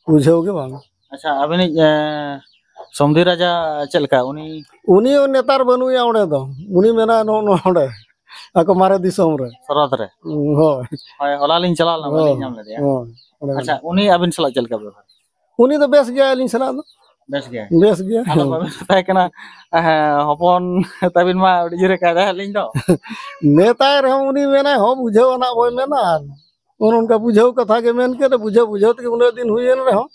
ᱵᱩᱡᱷᱟᱹᱣ ᱜᱮ ᱵᱟᱝ᱾ ᱟᱪᱪᱷᱟ, ᱟᱹᱵᱤᱱᱤᱡ, ᱮ, ᱥᱚᱢᱫᱷᱤ ᱨᱟᱡᱟ ᱪᱮᱫ ᱞᱮᱠᱟ? ᱩᱱᱤ ᱩᱱᱤ ᱦᱚᱸ ᱱᱮᱛᱟᱨ ᱵᱟᱹᱱᱩᱭᱟ ᱚᱸᱰᱮ ᱫᱚ᱾ ᱩᱱᱤ ᱢᱮᱱᱟᱭ ᱱᱚᱜᱼᱚ ᱱᱚᱰᱮ, ᱟᱠᱚ ᱢᱟᱨᱮ ᱫᱤᱥᱚᱢ ᱨᱮ᱾ ᱥᱚᱨᱚᱛ ᱨᱮ? ᱦᱳᱭ᱾ ᱦᱳᱭ, ᱦᱚᱞᱟ ᱞᱤᱧ ᱪᱟᱞᱟᱣ ᱞᱮᱱᱟ, ᱦᱳᱭ, ᱵᱟᱹᱞᱤᱧ ᱧᱟᱢ ᱞᱮᱫᱮᱭᱟ᱾ ᱦᱳᱭ, ᱚᱸᱰᱮ ᱟᱪᱪᱷᱟ, ᱢᱮᱱᱟᱭ᱾ ᱩᱱᱤ ᱟᱹᱵᱤᱱ ᱥᱟᱞᱟᱜ ᱪᱮᱫ ᱞᱮᱠᱟ ᱵᱮᱵᱚᱦᱟᱨ? ᱩᱱᱤ ᱫᱚ ᱵᱮᱥ ᱜᱮᱭᱟᱭ ᱟᱹᱞᱤᱧ ᱥᱟᱞᱟᱜ ᱫᱚ᱾ ᱵᱮᱥ ᱜᱮᱭᱟᱭ? ᱵᱮᱥ ᱜᱮᱭᱟᱭ᱾ ᱟᱫᱚ ᱵᱟᱵᱮᱱ ᱢᱮᱛᱟᱭ ᱠᱟᱱᱟ, ᱦᱮᱸ, ᱦᱚᱯᱚᱱ ᱛᱟᱹᱵᱤᱱ ᱢᱟ ᱟᱹᱰᱤ ᱡᱳᱨᱮ ᱠᱟᱭᱫᱟᱭᱮᱫ ᱞᱤᱧ ᱫᱚ᱾ ᱢᱮᱛᱟᱭ ᱨᱮᱦᱚᱸ ᱩᱱᱤ ᱢᱮᱱᱟᱭ, "ᱦᱚᱸ, ᱵᱩᱡᱷᱟᱹᱣ ᱟᱱᱟᱜ ᱵᱚᱭ ᱢᱮᱱᱟ, ᱟᱨ ᱚᱱᱮ ᱚᱱᱠᱟ ᱵᱩᱡᱷᱟᱹᱣ ᱠᱟᱛᱷᱟ ᱜᱮ ᱢᱮᱱ ᱠᱮᱫ, ᱵᱩᱡᱷᱟᱹᱣ ᱵᱩᱡᱷᱟᱹᱣ ᱛᱮᱜᱮ ᱩᱱᱟᱹᱜ ᱫᱤᱱ ᱦᱩᱭᱮᱱ ᱨᱮᱦᱚᱸ,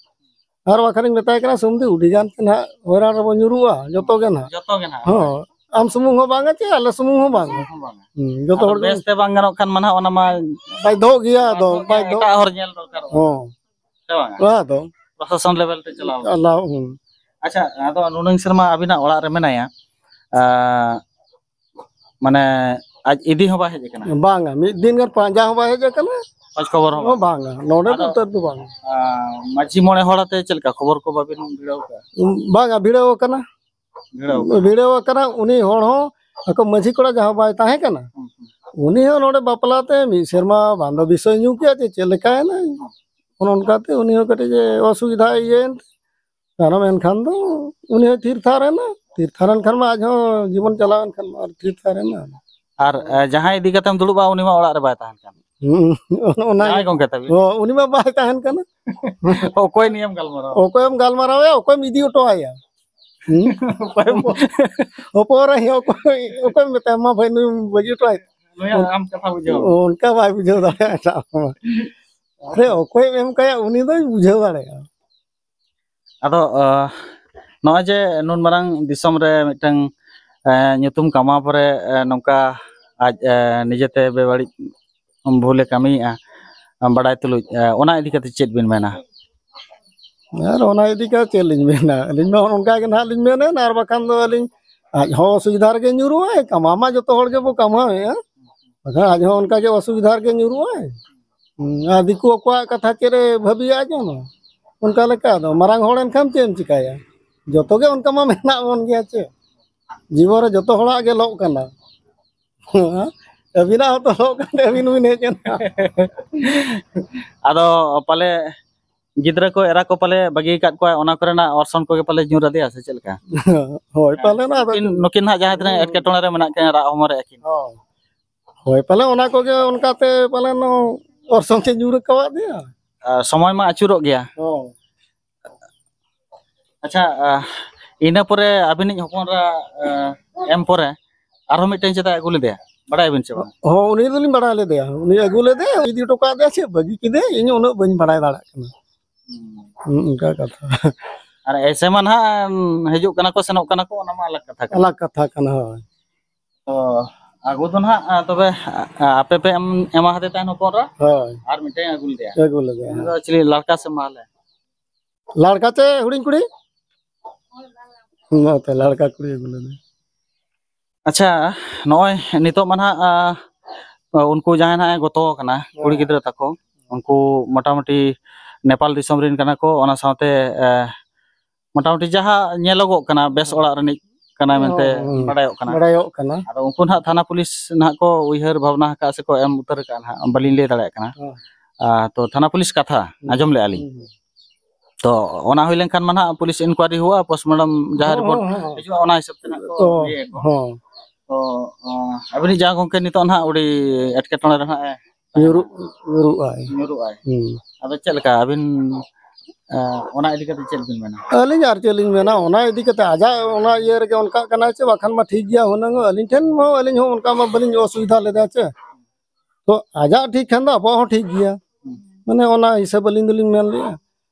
ᱟᱨ ᱵᱟᱠᱷᱟᱱᱤᱧ ᱢᱮᱛᱟᱭ ᱠᱟᱱᱟ, ᱥᱚᱢᱫᱤ, ᱟᱹᱰᱤ ᱜᱟᱱ ᱛᱮ ᱱᱟᱦᱟᱜ ᱦᱚᱭᱨᱟᱱ ᱨᱮᱵᱚᱱ ᱧᱩᱨᱩᱜᱼᱟ, ᱡᱚᱛᱚ ᱜᱮ ᱱᱟᱦᱟᱜ᱾ ᱡᱚᱛᱚ ᱜᱮ ᱱᱟᱦᱟᱜ᱾ ᱦᱚᱸ, ᱟᱢ ᱥᱩᱢᱩᱝ ᱦᱚᱸ ᱵᱟᱝᱟ ᱪᱮ ᱟᱞᱮ ᱥᱩᱢᱩᱝ ᱦᱚᱸ ᱵᱟᱝᱟ᱾ ᱥᱩᱢᱩᱝ ᱦᱚᱸ ᱵᱟᱝᱟ᱾ ᱦᱩᱸ, ᱡᱚᱛᱚ ᱟᱫᱚ ᱦᱚᱲ ᱜᱮ ᱵᱮᱥ ᱛᱮ ᱵᱟᱝ ᱜᱟᱱᱚᱜ ᱠᱷᱟᱱ ᱢᱟ ᱱᱟᱦᱟᱜ ᱚᱱᱟ ᱢᱟ ᱵᱟᱫᱽᱫᱷᱚᱜ ᱜᱮᱭᱟ, ᱟᱫᱚ ᱵᱟᱫᱽᱫᱷᱚᱜ ᱜᱮᱭᱟ, ᱵᱟᱫᱽᱫᱷᱚ᱾ ᱮᱴᱟᱜ ᱦᱚᱲ ᱧᱮᱞ ᱫᱚᱨᱠᱟᱨᱚᱜᱼᱟ᱾ ᱦᱚᱸ᱾ ᱥᱮ ᱵᱟᱝᱟ? ᱟᱫᱚ ᱯᱨᱚᱥᱟᱥᱚᱱ level ᱛᱮ ᱪᱟᱞᱟᱣ᱾ ᱪᱟᱞᱟᱣ, ᱦᱩᱸ᱾ ᱟᱪᱪᱷᱟ, ᱟᱫᱚ ᱱᱩᱱᱟᱹᱝ ᱥᱮᱨᱢᱟ ᱟᱹᱵᱤᱱᱟᱜ ᱚᱲᱟᱜ ᱨᱮ ᱢᱮᱱᱟᱭᱟ, ᱟᱸ, ᱢᱟᱱᱮ ᱟᱡ ᱤᱫᱤ ᱦᱚᱸ ᱵᱟᱭ ᱦᱮᱡ ᱟᱠᱟᱱᱟ? ᱵᱟᱝᱟ, ᱢᱤᱫ ᱫᱤᱱ ᱜᱟᱱ ᱯᱟᱸᱡᱟ ᱦᱚᱸ ᱵᱟᱭ ᱦᱮᱡ ᱟᱠᱟᱱᱟ᱾ ᱠᱷᱚᱡᱽ ᱠᱷᱚᱵᱚᱨ ᱦᱚᱸ ᱵᱟᱝ? ᱵᱟᱝᱟ, ᱱᱚᱰᱮ ᱫᱚ ᱟᱫᱚ, ᱩᱛᱟᱹᱨ ᱫᱚ ᱵᱟᱝᱟ᱾ ᱟᱸ, ᱢᱟᱹᱡᱷᱤ ᱢᱚᱬᱮ ᱦᱚᱲ ᱟᱛᱮ ᱪᱮᱫ ᱞᱮᱠᱟ ᱠᱷᱚᱵᱚᱨ ᱠᱚ ᱵᱟᱵᱤᱱ ᱵᱷᱤᱲᱟᱹᱣ ᱠᱟᱜᱼᱟ? ᱵᱟᱝᱟ, ᱵᱷᱤᱲᱟᱹᱣ ᱟᱠᱟᱱᱟ᱾ ᱵᱷᱤᱲᱟᱹᱣ ᱟᱠᱟᱱᱟ᱾ ᱵᱷᱤᱲᱟᱹᱣ ᱟᱠᱟᱱᱟ, ᱩᱱᱤ ᱦᱚᱲ ᱦᱚᱸ ᱟᱠᱚ ᱢᱟᱹᱡᱷᱤ ᱠᱚᱲᱟ ᱡᱟᱦᱟᱸ ᱵᱟᱭ ᱛᱟᱦᱮᱸ ᱠᱟᱱᱟ, ᱩᱱᱤ ᱦᱚᱸ ᱱᱚᱰᱮ ᱵᱟᱯᱞᱟ ᱛᱮ ᱢᱤᱫ ᱥᱮᱨᱢᱟ ᱵᱟᱝ ᱫᱚ ᱵᱤᱥ ᱦᱚᱭ ᱧᱩ ᱠᱮᱜᱼᱟ ᱪᱮ ᱪᱮᱫ ᱞᱮᱠᱟᱭᱮᱱᱟᱭ, ᱚᱱᱮ ᱚᱱᱠᱟᱛᱮ ᱩᱱᱤ ᱦᱚᱸ ᱠᱟᱹᱴᱤᱡ ᱮ ᱚᱥᱩᱵᱤᱫᱷᱟ ᱤᱭᱟᱹᱭᱮᱱ ᱛᱮ ᱛᱟᱭᱱᱚᱢ ᱮᱱᱠᱷᱟᱱ ᱫᱚ ᱩᱱᱤ ᱦᱚᱸ ᱛᱷᱤᱨ ᱛᱷᱟᱨ ᱮᱱᱟ᱾ ᱛᱷᱤᱨ ᱛᱷᱟᱨ ᱮᱱ ᱠᱷᱟᱱ ᱢᱟ ᱟᱡ ᱦᱚᱸ ᱡᱤᱵᱚᱱ ᱪᱟᱞᱟᱣ ᱮᱱ ᱠᱷᱟᱱ ᱢᱟ ᱟᱨ ᱛᱷᱤᱨ ᱛᱷᱟᱨ ᱮᱱᱟ᱾ ᱟᱨ ᱮ, ᱡᱟᱦᱟᱸᱭ ᱤᱫᱤ ᱠᱟᱛᱮᱢ ᱫᱩᱲᱩᱵᱼᱟ, ᱩᱱᱤ ᱢᱟ ᱚᱲᱟᱜ ᱨᱮ ᱵᱟᱭ ᱛᱟᱦᱮᱱ ᱠᱟᱱ᱾ ᱦᱩᱸ, ᱚᱱᱟ ᱡᱟᱦᱟᱸᱭ ᱜᱚᱝᱠᱮ ᱛᱟᱵᱤᱱ᱾ ᱚ, ᱩᱱᱤ ᱢᱟ ᱵᱟᱭ ᱛᱟᱦᱮᱱ ᱠᱟᱱᱟ᱾ ᱚᱠᱚᱭ ᱱᱤᱭᱮᱢ ᱜᱟᱞᱢᱟᱨᱟᱣ? ᱚᱠᱚᱭᱮᱢ ᱜᱟᱞᱢᱟᱨᱟᱣ ᱮᱭᱟ, ᱚᱠᱚᱭᱮᱢ ᱤᱫᱤ ᱦᱚᱴᱚ ᱟᱭᱟ? ᱦᱩᱸ? ᱚᱠᱚᱭᱮᱢ ᱚᱯᱚᱨ ᱟᱭᱟ, ᱚᱠᱚᱭ, ᱚᱠᱚᱭᱮᱢ ᱢᱮᱛᱟᱭᱟ, "ᱢᱟ ᱵᱷᱟᱹᱭ, ᱱᱩᱭ ᱵᱟᱹᱜᱤ ᱦᱚᱴᱚ ᱟᱭ"? ᱱᱩᱭᱟᱜ ᱟᱢ ᱠᱟᱛᱷᱟ ᱵᱩᱡᱷᱟᱹᱣ᱾ ᱚᱱᱠᱟ ᱵᱟᱭ ᱵᱩᱡᱷᱟᱹᱣ ᱫᱟᱲᱮᱭᱟᱜᱼᱟ ᱮᱴᱟᱜ ᱦᱚᱲ᱾ ᱟᱨᱮ, ᱚᱠᱚᱭᱮᱢ ᱮᱢ ᱠᱟᱭᱟ, ᱩᱱᱤ ᱫᱚᱭ ᱵᱩᱡᱷᱟᱹᱣ ᱫᱟᱲᱮᱭᱟᱜᱼᱟ᱾ ᱟᱫᱚ, ᱟᱦ, ᱱᱚᱜᱼᱚᱭ ᱡᱮ ᱱᱩᱱ ᱢᱟᱨᱟᱝ ᱫᱤᱥᱚᱢ ᱨᱮ ᱢᱤᱫᱴᱟᱝ, ᱮ, ᱧᱩᱛᱩᱢ ᱠᱟᱢᱟᱣ ᱯᱚᱨᱮ, ᱮ, ᱱᱚᱝᱠᱟ ᱟᱡ, ᱮ, ᱱᱤᱡᱮᱛᱮ ᱵᱮᱵᱟᱹᱲᱤᱡ ᱵᱷᱩᱞᱮ ᱠᱟᱹᱢᱤᱭᱮᱜᱼᱟ, ᱵᱟᱰᱟᱭ ᱛᱩᱞᱩᱡ, ᱮ, ᱚᱱᱟ ᱤᱫᱤ ᱠᱟᱛᱮ ᱪᱮᱫ ᱵᱤᱱ ᱢᱮᱱᱟ? ᱟᱨ ᱚᱱᱟ ᱤᱫᱤ ᱠᱟᱛᱮ ᱪᱮᱫ ᱞᱤᱧ ᱢᱮᱱᱟ? ᱟᱹᱞᱤᱧ ᱢᱟ ᱚᱱᱠᱟ ᱜᱮ ᱱᱟᱦᱟᱜ ᱞᱤᱧ ᱢᱮᱱᱮᱫ, ᱟᱨ ᱵᱟᱠᱷᱟᱱ ᱫᱚ ᱟᱹᱞᱤᱧ ᱟᱡ ᱦᱚᱸ ᱚᱥᱩᱵᱤᱫᱷᱟ ᱨᱮᱜᱮ ᱧᱩᱨᱩᱜᱼᱟᱭ, ᱠᱟᱢᱟᱣ ᱢᱟ ᱡᱚᱛᱚ ᱦᱚᱲ ᱜᱮᱵᱚ ᱠᱟᱢᱟᱣᱮᱫᱼᱟ, ᱵᱟᱠᱷᱟᱱ ᱟᱡ ᱦᱚᱸ ᱚᱱᱠᱟ ᱜᱮ ᱚᱥᱩᱵᱤᱫᱷᱟ ᱨᱮᱜᱮ ᱧᱩᱨᱩᱜᱼᱟᱭ᱾ ᱦᱩᱸ, ᱟᱨ ᱫᱤᱠᱩ ᱟᱠᱚᱣᱟᱜ ᱠᱟᱛᱷᱟ ᱪᱮᱫ ᱮ ᱵᱷᱟᱹᱵᱤᱭᱟ ᱟᱡ ᱦᱚᱸ? ᱚᱱᱠᱟ ᱞᱮᱠᱟ ᱫᱚ ᱢᱟᱨᱟᱝ ᱦᱚᱲ ᱮᱱᱠᱷᱟᱱ ᱪᱮᱫ ᱮᱢ ᱪᱤᱠᱟᱹᱭᱟ? ᱡᱚᱛᱚ ᱜᱮ ᱚᱱᱠᱟ ᱢᱟ ᱢᱮᱱᱟᱜ ᱵᱚᱱ ᱜᱮᱭᱟ ᱪᱮ᱾ ᱡᱤᱵᱚᱱ ᱨᱮ ᱡᱚᱛᱚ ᱦᱚᱲᱟᱜ ᱜᱮ ᱞᱚᱜ ᱠᱟᱱᱟ᱾ ᱟᱹᱵᱤᱱᱟᱜ ᱦᱚᱸᱛᱚ ᱞᱚᱜ ᱠᱟᱱ ᱛᱮ ᱟᱹᱵᱤᱱ ᱦᱚᱸᱵᱤᱱ ᱦᱮᱡ ᱮᱱᱟ᱾ ᱟᱫᱚ ᱯᱟᱞᱮ ᱜᱤᱫᱽᱨᱟᱹ ᱠᱚ, ᱮᱨᱟ ᱠᱚ ᱯᱟᱞᱮ ᱵᱟᱹᱜᱤ ᱟᱠᱟᱫ ᱠᱚᱣᱟ, ᱚᱱᱟ ᱠᱚᱨᱮᱱᱟᱜ ᱚᱨᱥᱚᱝ ᱠᱚᱜᱮ ᱯᱟᱞᱮ ᱧᱩᱨ ᱟᱫᱮᱭᱟ ᱥᱮ ᱪᱮᱫ ᱞᱮᱠᱟ? ᱦᱳᱭ, ᱯᱟᱞᱮᱱ ᱟᱫᱚ ᱱᱩᱠᱤᱱ, ᱱᱩᱠᱤᱱ ᱦᱟᱸᱜ ᱡᱟᱦᱟᱸ ᱛᱤᱱᱟᱹᱜ ᱮᱴᱠᱮᱴᱚᱬᱮ ᱨᱮ ᱢᱮᱱᱟᱜ ᱠᱤᱱᱟ, ᱨᱟᱜ ᱦᱚᱢᱚᱨᱮᱜᱼᱟ ᱠᱤᱱ᱾ ᱦᱳᱭ᱾ ᱦᱳᱭ, ᱯᱟᱞᱮ ᱚᱱᱟ ᱠᱚᱜᱮ ᱚᱱᱠᱟᱛᱮ ᱯᱟᱞᱮᱱ ᱚᱨᱥᱚᱝ ᱛᱮ ᱧᱩᱨ ᱟᱠᱟᱣᱟᱫ ᱫᱮᱭᱟ᱾ ᱟᱨ ᱥᱚᱢᱚᱭ ᱢᱟ ᱟᱹᱪᱩᱨᱚᱜ ᱜᱮᱭᱟ᱾ ᱦᱳᱭ᱾ ᱟᱪᱪᱷᱟ, ᱟᱦ, ᱤᱱᱟᱹ ᱯᱚᱨᱮ ᱟᱹᱵᱤᱱᱤᱡ ᱦᱚᱯᱚᱱ ᱮᱨᱟ, ᱟᱦ, ᱮᱢ ᱯᱚᱨᱮ ᱟᱨᱦᱚᱸ ᱢᱤᱫᱴᱮᱱ ᱪᱮᱫᱟᱜ ᱟᱹᱜᱩ ᱞᱮᱫᱮᱭᱟ, ᱵᱟᱲᱟᱭᱟᱵᱤᱱ ᱪᱮ ᱵᱟᱝ? ᱦᱚᱸ, ᱩᱱᱤ ᱫᱚᱞᱤᱧ ᱵᱟᱲᱟᱭ ᱞᱮᱫᱮᱭᱟ, ᱩᱱᱤ ᱟᱹᱜᱩ ᱞᱮᱫᱮᱭᱟ, ᱤᱫᱤ ᱦᱚᱴᱚ ᱠᱟᱫᱮᱭᱟ ᱥᱮ ᱵᱟᱹᱜᱤ ᱠᱮᱫᱮᱭᱟ, ᱤᱧ ᱩᱱᱟᱹᱜ ᱵᱟᱹᱧ ᱵᱟᱲᱟᱭ ᱫᱟᱲᱮᱭᱟᱜ ᱠᱟᱱᱟ᱾ ᱦᱩᱸ᱾ ᱦᱩᱸ, ᱚᱱᱠᱟ ᱠᱟᱛᱷᱟ᱾ ᱟᱨ ᱮᱭᱥᱮ ᱢᱟ ᱱᱟᱦᱟᱜ ᱦᱤᱡᱩᱜ ᱠᱟᱱᱟ ᱠᱚ, ᱥᱮᱱᱚᱜ ᱠᱟᱱᱟ ᱠᱚ, ᱚᱱᱟ ᱢᱟ ᱟᱞᱟᱜᱽ ᱠᱟᱛᱷᱟ ᱠᱟᱱᱟ᱾ ᱟᱞᱟᱜᱽ ᱠᱟᱛᱷᱟ ᱠᱟᱱᱟ, ᱦᱳᱭ᱾ ᱛᱚ ᱟᱹᱜᱩ ᱫᱚ ᱱᱟᱦᱟᱜ, ᱟ, ᱛᱚᱵᱮ, ᱟ, ᱟᱯᱮ ᱯᱮ ᱮᱢ, ᱮᱢᱟ ᱦᱟᱫᱮ ᱛᱟᱦᱮᱱ ᱦᱚᱯᱚᱱ ᱮᱨᱟ? ᱦᱳᱭ᱾ ᱟᱨ ᱢᱤᱫᱴᱮᱱ ᱟᱹᱜᱩ ᱞᱮᱫᱮᱭᱟ? ᱟᱹᱜᱩ ᱞᱮᱫᱮᱭᱟ᱾ ᱩᱱᱤ ᱫᱚ ᱪᱤᱞᱤ, ᱞᱟᱲᱠᱟ ᱥᱮ ᱢᱟᱦᱞᱮ? ᱞᱟᱲᱠᱟ ᱪᱮ ᱦᱩᱰᱤᱧ ᱠᱩᱲᱤ? ᱱᱚᱛᱮ ᱞᱟᱲᱠᱟ ᱠᱩᱲᱤ ᱟᱹᱜᱩ ᱞᱮᱫᱮᱭᱟ᱾ ᱟᱪᱪᱷᱟ, ᱱᱚᱜᱼᱚᱭ ᱱᱤᱛᱚᱜ ᱢᱟ ᱱᱟᱦᱟᱜ, ᱟ, ᱩᱱᱠᱩ ᱡᱟᱦᱟᱸᱭ ᱱᱟᱦᱟᱜ ᱮ ᱜᱚᱛᱚ ᱟᱠᱟᱱᱟ, ᱠᱩᱲᱤ ᱦᱮᱸ᱾ ᱜᱤᱫᱽᱨᱟᱹ ᱛᱟᱠᱚ, ᱩᱱᱠᱩ ᱢᱚᱴᱟᱢᱩᱴᱤ ᱱᱮᱯᱟᱞ ᱫᱤᱥᱚᱢ ᱨᱮᱱ ᱠᱟᱱᱟ ᱠᱚ, ᱚᱱᱟ ᱥᱟᱶᱛᱮ, ᱮ, ᱢᱚᱴᱟᱢᱩᱴᱤ ᱡᱟᱦᱟᱸ ᱧᱮᱞᱚᱜᱚᱜ ᱠᱟᱱᱟ, ᱵᱮᱥ ᱦᱮᱸ᱾ ᱚᱲᱟᱜ ᱨᱤᱱᱤᱡ ᱠᱟᱱᱟ ᱢᱮᱱᱛᱮ ᱦᱚᱸ, ᱦᱚᱸ᱾ ᱵᱟᱰᱟᱭᱚᱜ ᱠᱟᱱᱟ᱾ ᱵᱟᱰᱟᱭᱚᱜ ᱠᱟᱱᱟ᱾ ᱟᱫᱚ ᱩᱱᱠᱩ ᱱᱟᱦᱟᱜ ᱛᱷᱟᱱᱟ ᱯᱩᱞᱤᱥ ᱱᱟᱦᱟᱜ ᱠᱚ ᱩᱭᱦᱟᱹᱨ ᱵᱷᱟᱵᱽᱱᱟ ᱟᱠᱟᱫ ᱥᱮᱠᱚ ᱮᱢ ᱩᱛᱟᱹᱨ ᱟᱠᱟᱫ ᱱᱟᱦᱟᱜ, ᱵᱟᱹᱞᱤᱧ ᱞᱟᱹᱭ ᱫᱟᱲᱮᱭᱟᱜ ᱠᱟᱱᱟ᱾ ᱦᱚᱸ᱾ ᱟᱨ ᱛᱚ ᱛᱷᱟᱱᱟ ᱯᱩᱞᱤᱥ ᱠᱟᱛᱷᱟ ᱦᱩᱸ᱾ ᱟᱸᱡᱚᱢ ᱞᱮᱜᱼᱟ ᱞᱤᱧ᱾ ᱦᱩᱸ, ᱦᱩᱸ᱾ ᱛᱚ ᱚᱱᱟ ᱦᱩᱭ ᱞᱮᱱᱠᱷᱟᱱ ᱢᱟ ᱱᱟᱦᱟᱜ ᱯᱩᱞᱤᱥ ᱤᱱᱠᱩᱣᱟᱨᱤ ᱦᱩᱭᱩᱜᱼᱟ, ᱯᱳᱥᱴᱢᱚᱨᱴᱮᱢ ᱡᱟᱦᱟᱸ ᱦᱚᱸ, ᱨᱤᱯᱳᱨᱴ ᱦᱚᱸ, ᱦᱚᱸ᱾ ᱦᱤᱡᱩᱜᱼᱟ, ᱚᱱᱟ ᱦᱤᱥᱟᱹᱵ ᱛᱮ ᱱᱟᱦᱟᱜ ᱠᱚ ᱛᱚ, ᱤᱭᱟᱹᱭᱟᱠᱚ᱾ ᱦᱚᱸ᱾ ᱛᱚ, ᱚ, ᱟᱹᱵᱤᱱᱤᱡ ᱡᱟᱦᱟᱸ ᱜᱚᱢᱠᱮ ᱱᱤᱛᱚᱜ ᱱᱟᱦᱟᱜ ᱟᱹᱰᱤ ᱮᱴᱠᱮᱴᱚᱬᱮ ᱨᱮ ᱱᱟᱦᱟᱜ ᱮ ᱛᱟᱦᱮᱱᱟ᱾ ᱧᱩᱨᱩᱜ, ᱧᱩᱨᱩᱜ ᱟᱭ᱾ ᱧᱩᱨᱩᱜ ᱟᱭ᱾ ᱦᱩᱸ᱾ ᱟᱫᱚ ᱪᱮᱫ ᱞᱮᱠᱟ ᱟᱹᱵᱤᱱ, ᱮ, ᱚᱱᱟ ᱤᱫᱤ ᱠᱟᱛᱮ ᱪᱮᱫ ᱵᱤᱱ ᱢᱮᱱᱟ? ᱟᱹᱞᱤᱧ ᱟᱨ ᱪᱮᱫ ᱞᱤᱧ ᱢᱮᱱᱟ, ᱚᱱᱟ ᱤᱫᱤ ᱠᱟᱛᱮ ᱟᱡᱟᱜ ᱚᱱᱟ ᱤᱭᱟᱹ ᱨᱮᱜᱮ ᱚᱱᱠᱟᱜ ᱠᱟᱱᱟᱭ ᱪᱮ, ᱵᱟᱠᱷᱟᱱ ᱢᱟ ᱴᱷᱤᱠ ᱜᱮᱭᱟ ᱦᱩᱱᱟᱹᱝ, ᱟᱹᱞᱤᱧ ᱴᱷᱮᱱ ᱦᱚᱸ, ᱟᱹᱞᱤᱧ ᱦᱚᱸ ᱚᱱᱠᱟ ᱢᱟ ᱵᱟᱹᱞᱤᱧ ᱚᱥᱩᱵᱤᱫᱷᱟ ᱞᱮᱫᱟ ᱪᱮ᱾ ᱛᱚ ᱟᱡᱟᱜ ᱴᱷᱤᱠ ᱠᱷᱟᱱ ᱫᱚ ᱟᱵᱚᱣᱟᱜ ᱦᱚᱸ ᱴᱷᱤᱠ ᱜᱮᱭᱟ᱾ ᱦᱩᱸ᱾ ᱢᱟᱱᱮ ᱚᱱᱟ ᱦᱤᱥᱟᱹᱵ ᱟᱹᱞᱤᱧ ᱫᱚᱞᱤᱧ ᱢᱮᱱ ᱞᱮᱜᱼᱟ᱾